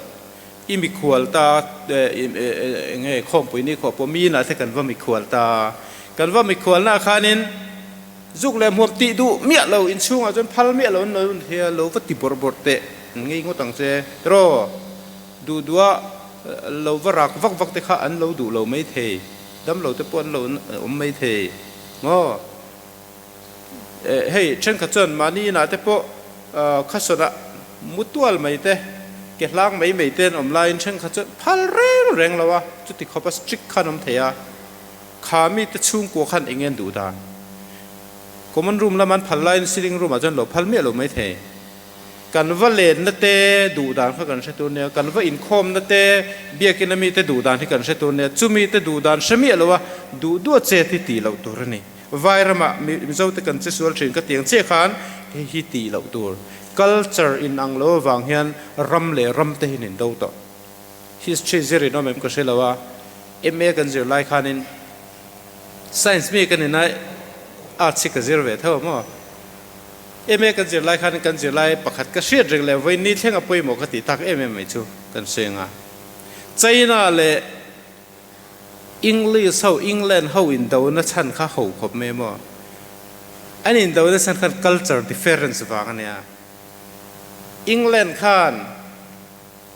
I mikhual ta eng nge khawmpui ni khawh pawh mi inah te kan va mikhual ta. Kan va mikhualnaah khanin zuk leh hmuam tih duh miah lo inchhungah chuan phal miah lo an lo thei a, lo va ti bawrh bawrh teh an ngei ngawt ang che. Tiraw duh duha lo va rak vak vak te kha an lo duh lo mai thei. Damlo te pawh an lo awm mai thei maw? Hei thenkhat chuan mahni inah te pawh khasawnah mutual mai te, ke hlang mai mai te an awm laiin thenkhat chuan phal reng reng lo a, chuti khawpa strict khan awm thei a, kha mite chhungkua khan eng nge an duh dan? Common room lama an phal laiin sitting room ah chuan lo phal miah lo mai thei. Kan va lenna te duh dan kha kan hre tur nia, kan va inkhawmna te biakina mite duh dan hi kan hre tur nia, chumi te duh dan hre miah lo a, duh duah che ti tih loh tur a ni. Vai ramah Mizo te kan che sual thin ka tiang chiah khan hei hi tih loh tur. Culture inang lo avang hian ram leh ram te hi an indo tawh. History zir in awm em ka hre lo a, MA kan zir lai khanin Science mi kan ina Arts hi ka zir ve tho a maw? MA kan zir lai khan kan zirlai pakhat ka hriat reng leh vawiin ni thleng a pawimawh ka tih tak em em mai chu kan hre ang a. China leh English ho, England ho indona chhan kha ho khawp mai maw? An indona chhan khan culture difference vang a nia. England khan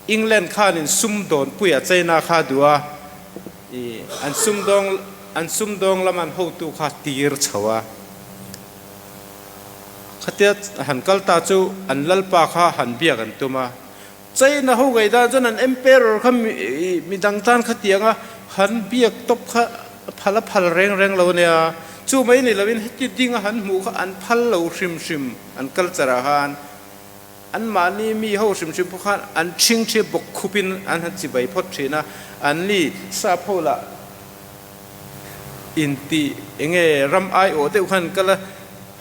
England khanin sumdawnpuia China kha a duh a, ih an sumdawng an sumdawng lam an hotu kha tir chho a. Khatia han kal ta chu an lalpa kha han biak an tum a, China ho ngaihdan chuan an emperor kha midang tan khatiang a han biak tawp kha phal a phal reng reng lo a nia, chu mai ni loin heti ding a han hmuh kha an phal lo hrim hrim an culture ah khan. Anmahni mi ho hrim hrim pawh khan an ṭhingṭhi bawk khupin an han chibai phawt ṭhin a, anni sap ho lah intih eng nge ram aiawh deuh khan kal a,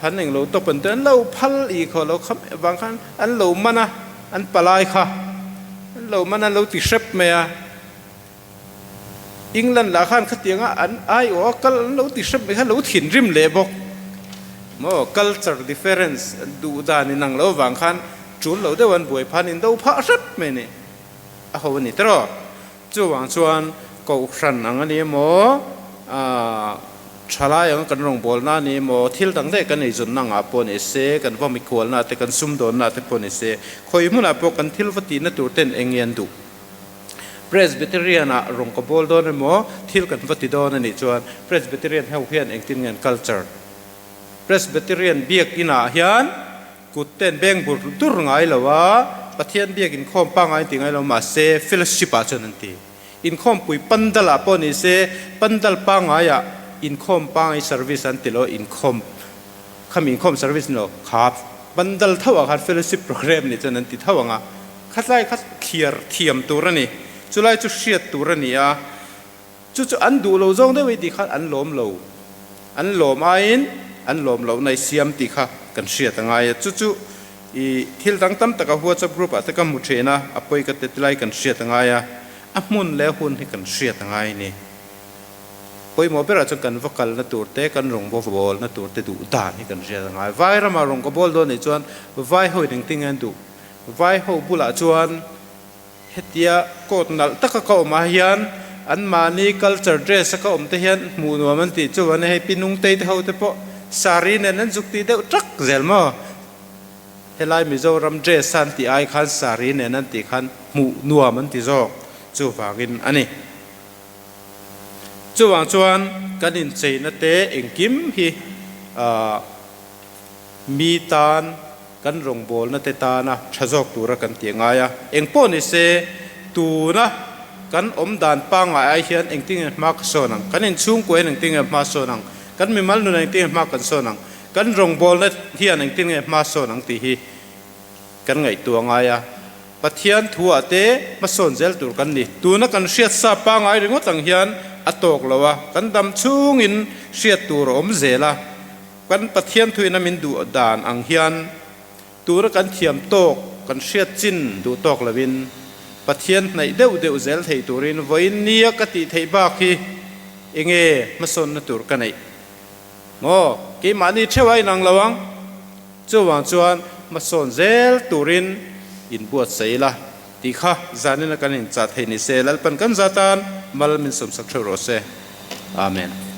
han englo tawp an ti, an lo phal i khaw lo kham vang khan an lo man a, an palai kha an lo man a, an lo ti hrep mai a. England lah khan khatianga an aiawh a kal an lo ti hrep mai kha lo thinrim leh bawk maw culture difference duh dan inang lo vang khan tul lo deuh an buai phan in do phah hrep mai ni a ho a ni tawh chuvang chuan kohhran ang a ni emaw ah thalai ang kan rawngbawlna a ni emaw thil dang daih kan eizawnna angah pawh ni se kan va mikhualna te kan sumdawnna te pawh ni se khawi hmunah pawh kan thil va tihna tur ten eng nge an duh. Presbyterian ah rawng ka bawl dawn emaw thil kan va ti dawn a nih chuan Presbyterian ho hian engtin nge an culture? Presbyterian biakin ah hian kut ten beng bur dur ngai lo a, Pathian biak inkhawm pangngai an ti ngai lo mahse fellowship ah chuan an ti. Inkhawmpui pandal ah pawh ni se pandal pangngai ah inkhawm pangngai service an ti lo inkhawm khami inkhawm service ni lo kha pandal tho ah khan fellowship program nih chuan an ti tho ang a. Khatlai kha thliar thiam tur a ni. Chulai chu hriat tur a ni a, chu chu an duh lo zawng deuh i tih khan an lawm lo. An lawm aiin an lawm lohna i siam tih kha kan hriat a ngai a. Chu chu I thil dang tam taka WhatsApp group ah te ka hmu thin a, a pawi ka ti tilai kan hriat a ngai a, a hmun leh a hun hi kan hriat a ngai a ni. Pawimawh berah chuan kan va kalna tur te, kan rawng va bawlna tur te duh dan hi kan hriat a ngai. Vai ramah rawng ka bawl dawn nih chuan vai ho in engtin nge an duh? Vai ho bulah chuan Hetia coat nalh taka ka awm ah hian anmahni culture dress a ka awm te hian hmuh nuam an tih chuan hei pi Nungtei te ho te pawh saree nen an zuk tih deuh tak zel maw? Helai Mizoram dress a an tih ai khan saree nen an tih khan hmuh nuam an ti zawk chuvangin a ni. Chuvang chuan kan incheina te engkim hi ahh mi tan Kan rawngbawlna te tana tha zawk tura kan tih a ngai a, engpawh ni se tuna kan awm dan pangngai ai hian engtinge hma ka sawn ang, kan inchhungkua hian engtinge hma sawn ang, kan mimal nun engtinge hma kan sawn ang, kan rawngbawlna hian engtinge hma sawn ang tih hi kan ngaihtuah a ngai a. Pathian thuah te hmasawn zel tur kan ni. Tuna kan hriat sa pangngai ringawt ang hian a tawk lo a, kan dam chhungin hriat tur a awm zel a. Kan Pathian thuina min duh dan ang hian tura kan thiam tawk, kan hriat chin duh tawk loin Pathian hnaih deuh deuh zel thei turin vawiin nia ka tih theih bak hi enge hmasawnna tur ka neih maw? Keimahni theuh a inang lo ang. Chuvang chuan hmasawn zel turin inbuatsaih ila tih kha zanina kan inchah theih ni se Lalpan kan zatan mal min sawmsak theuh rawh se. Amen.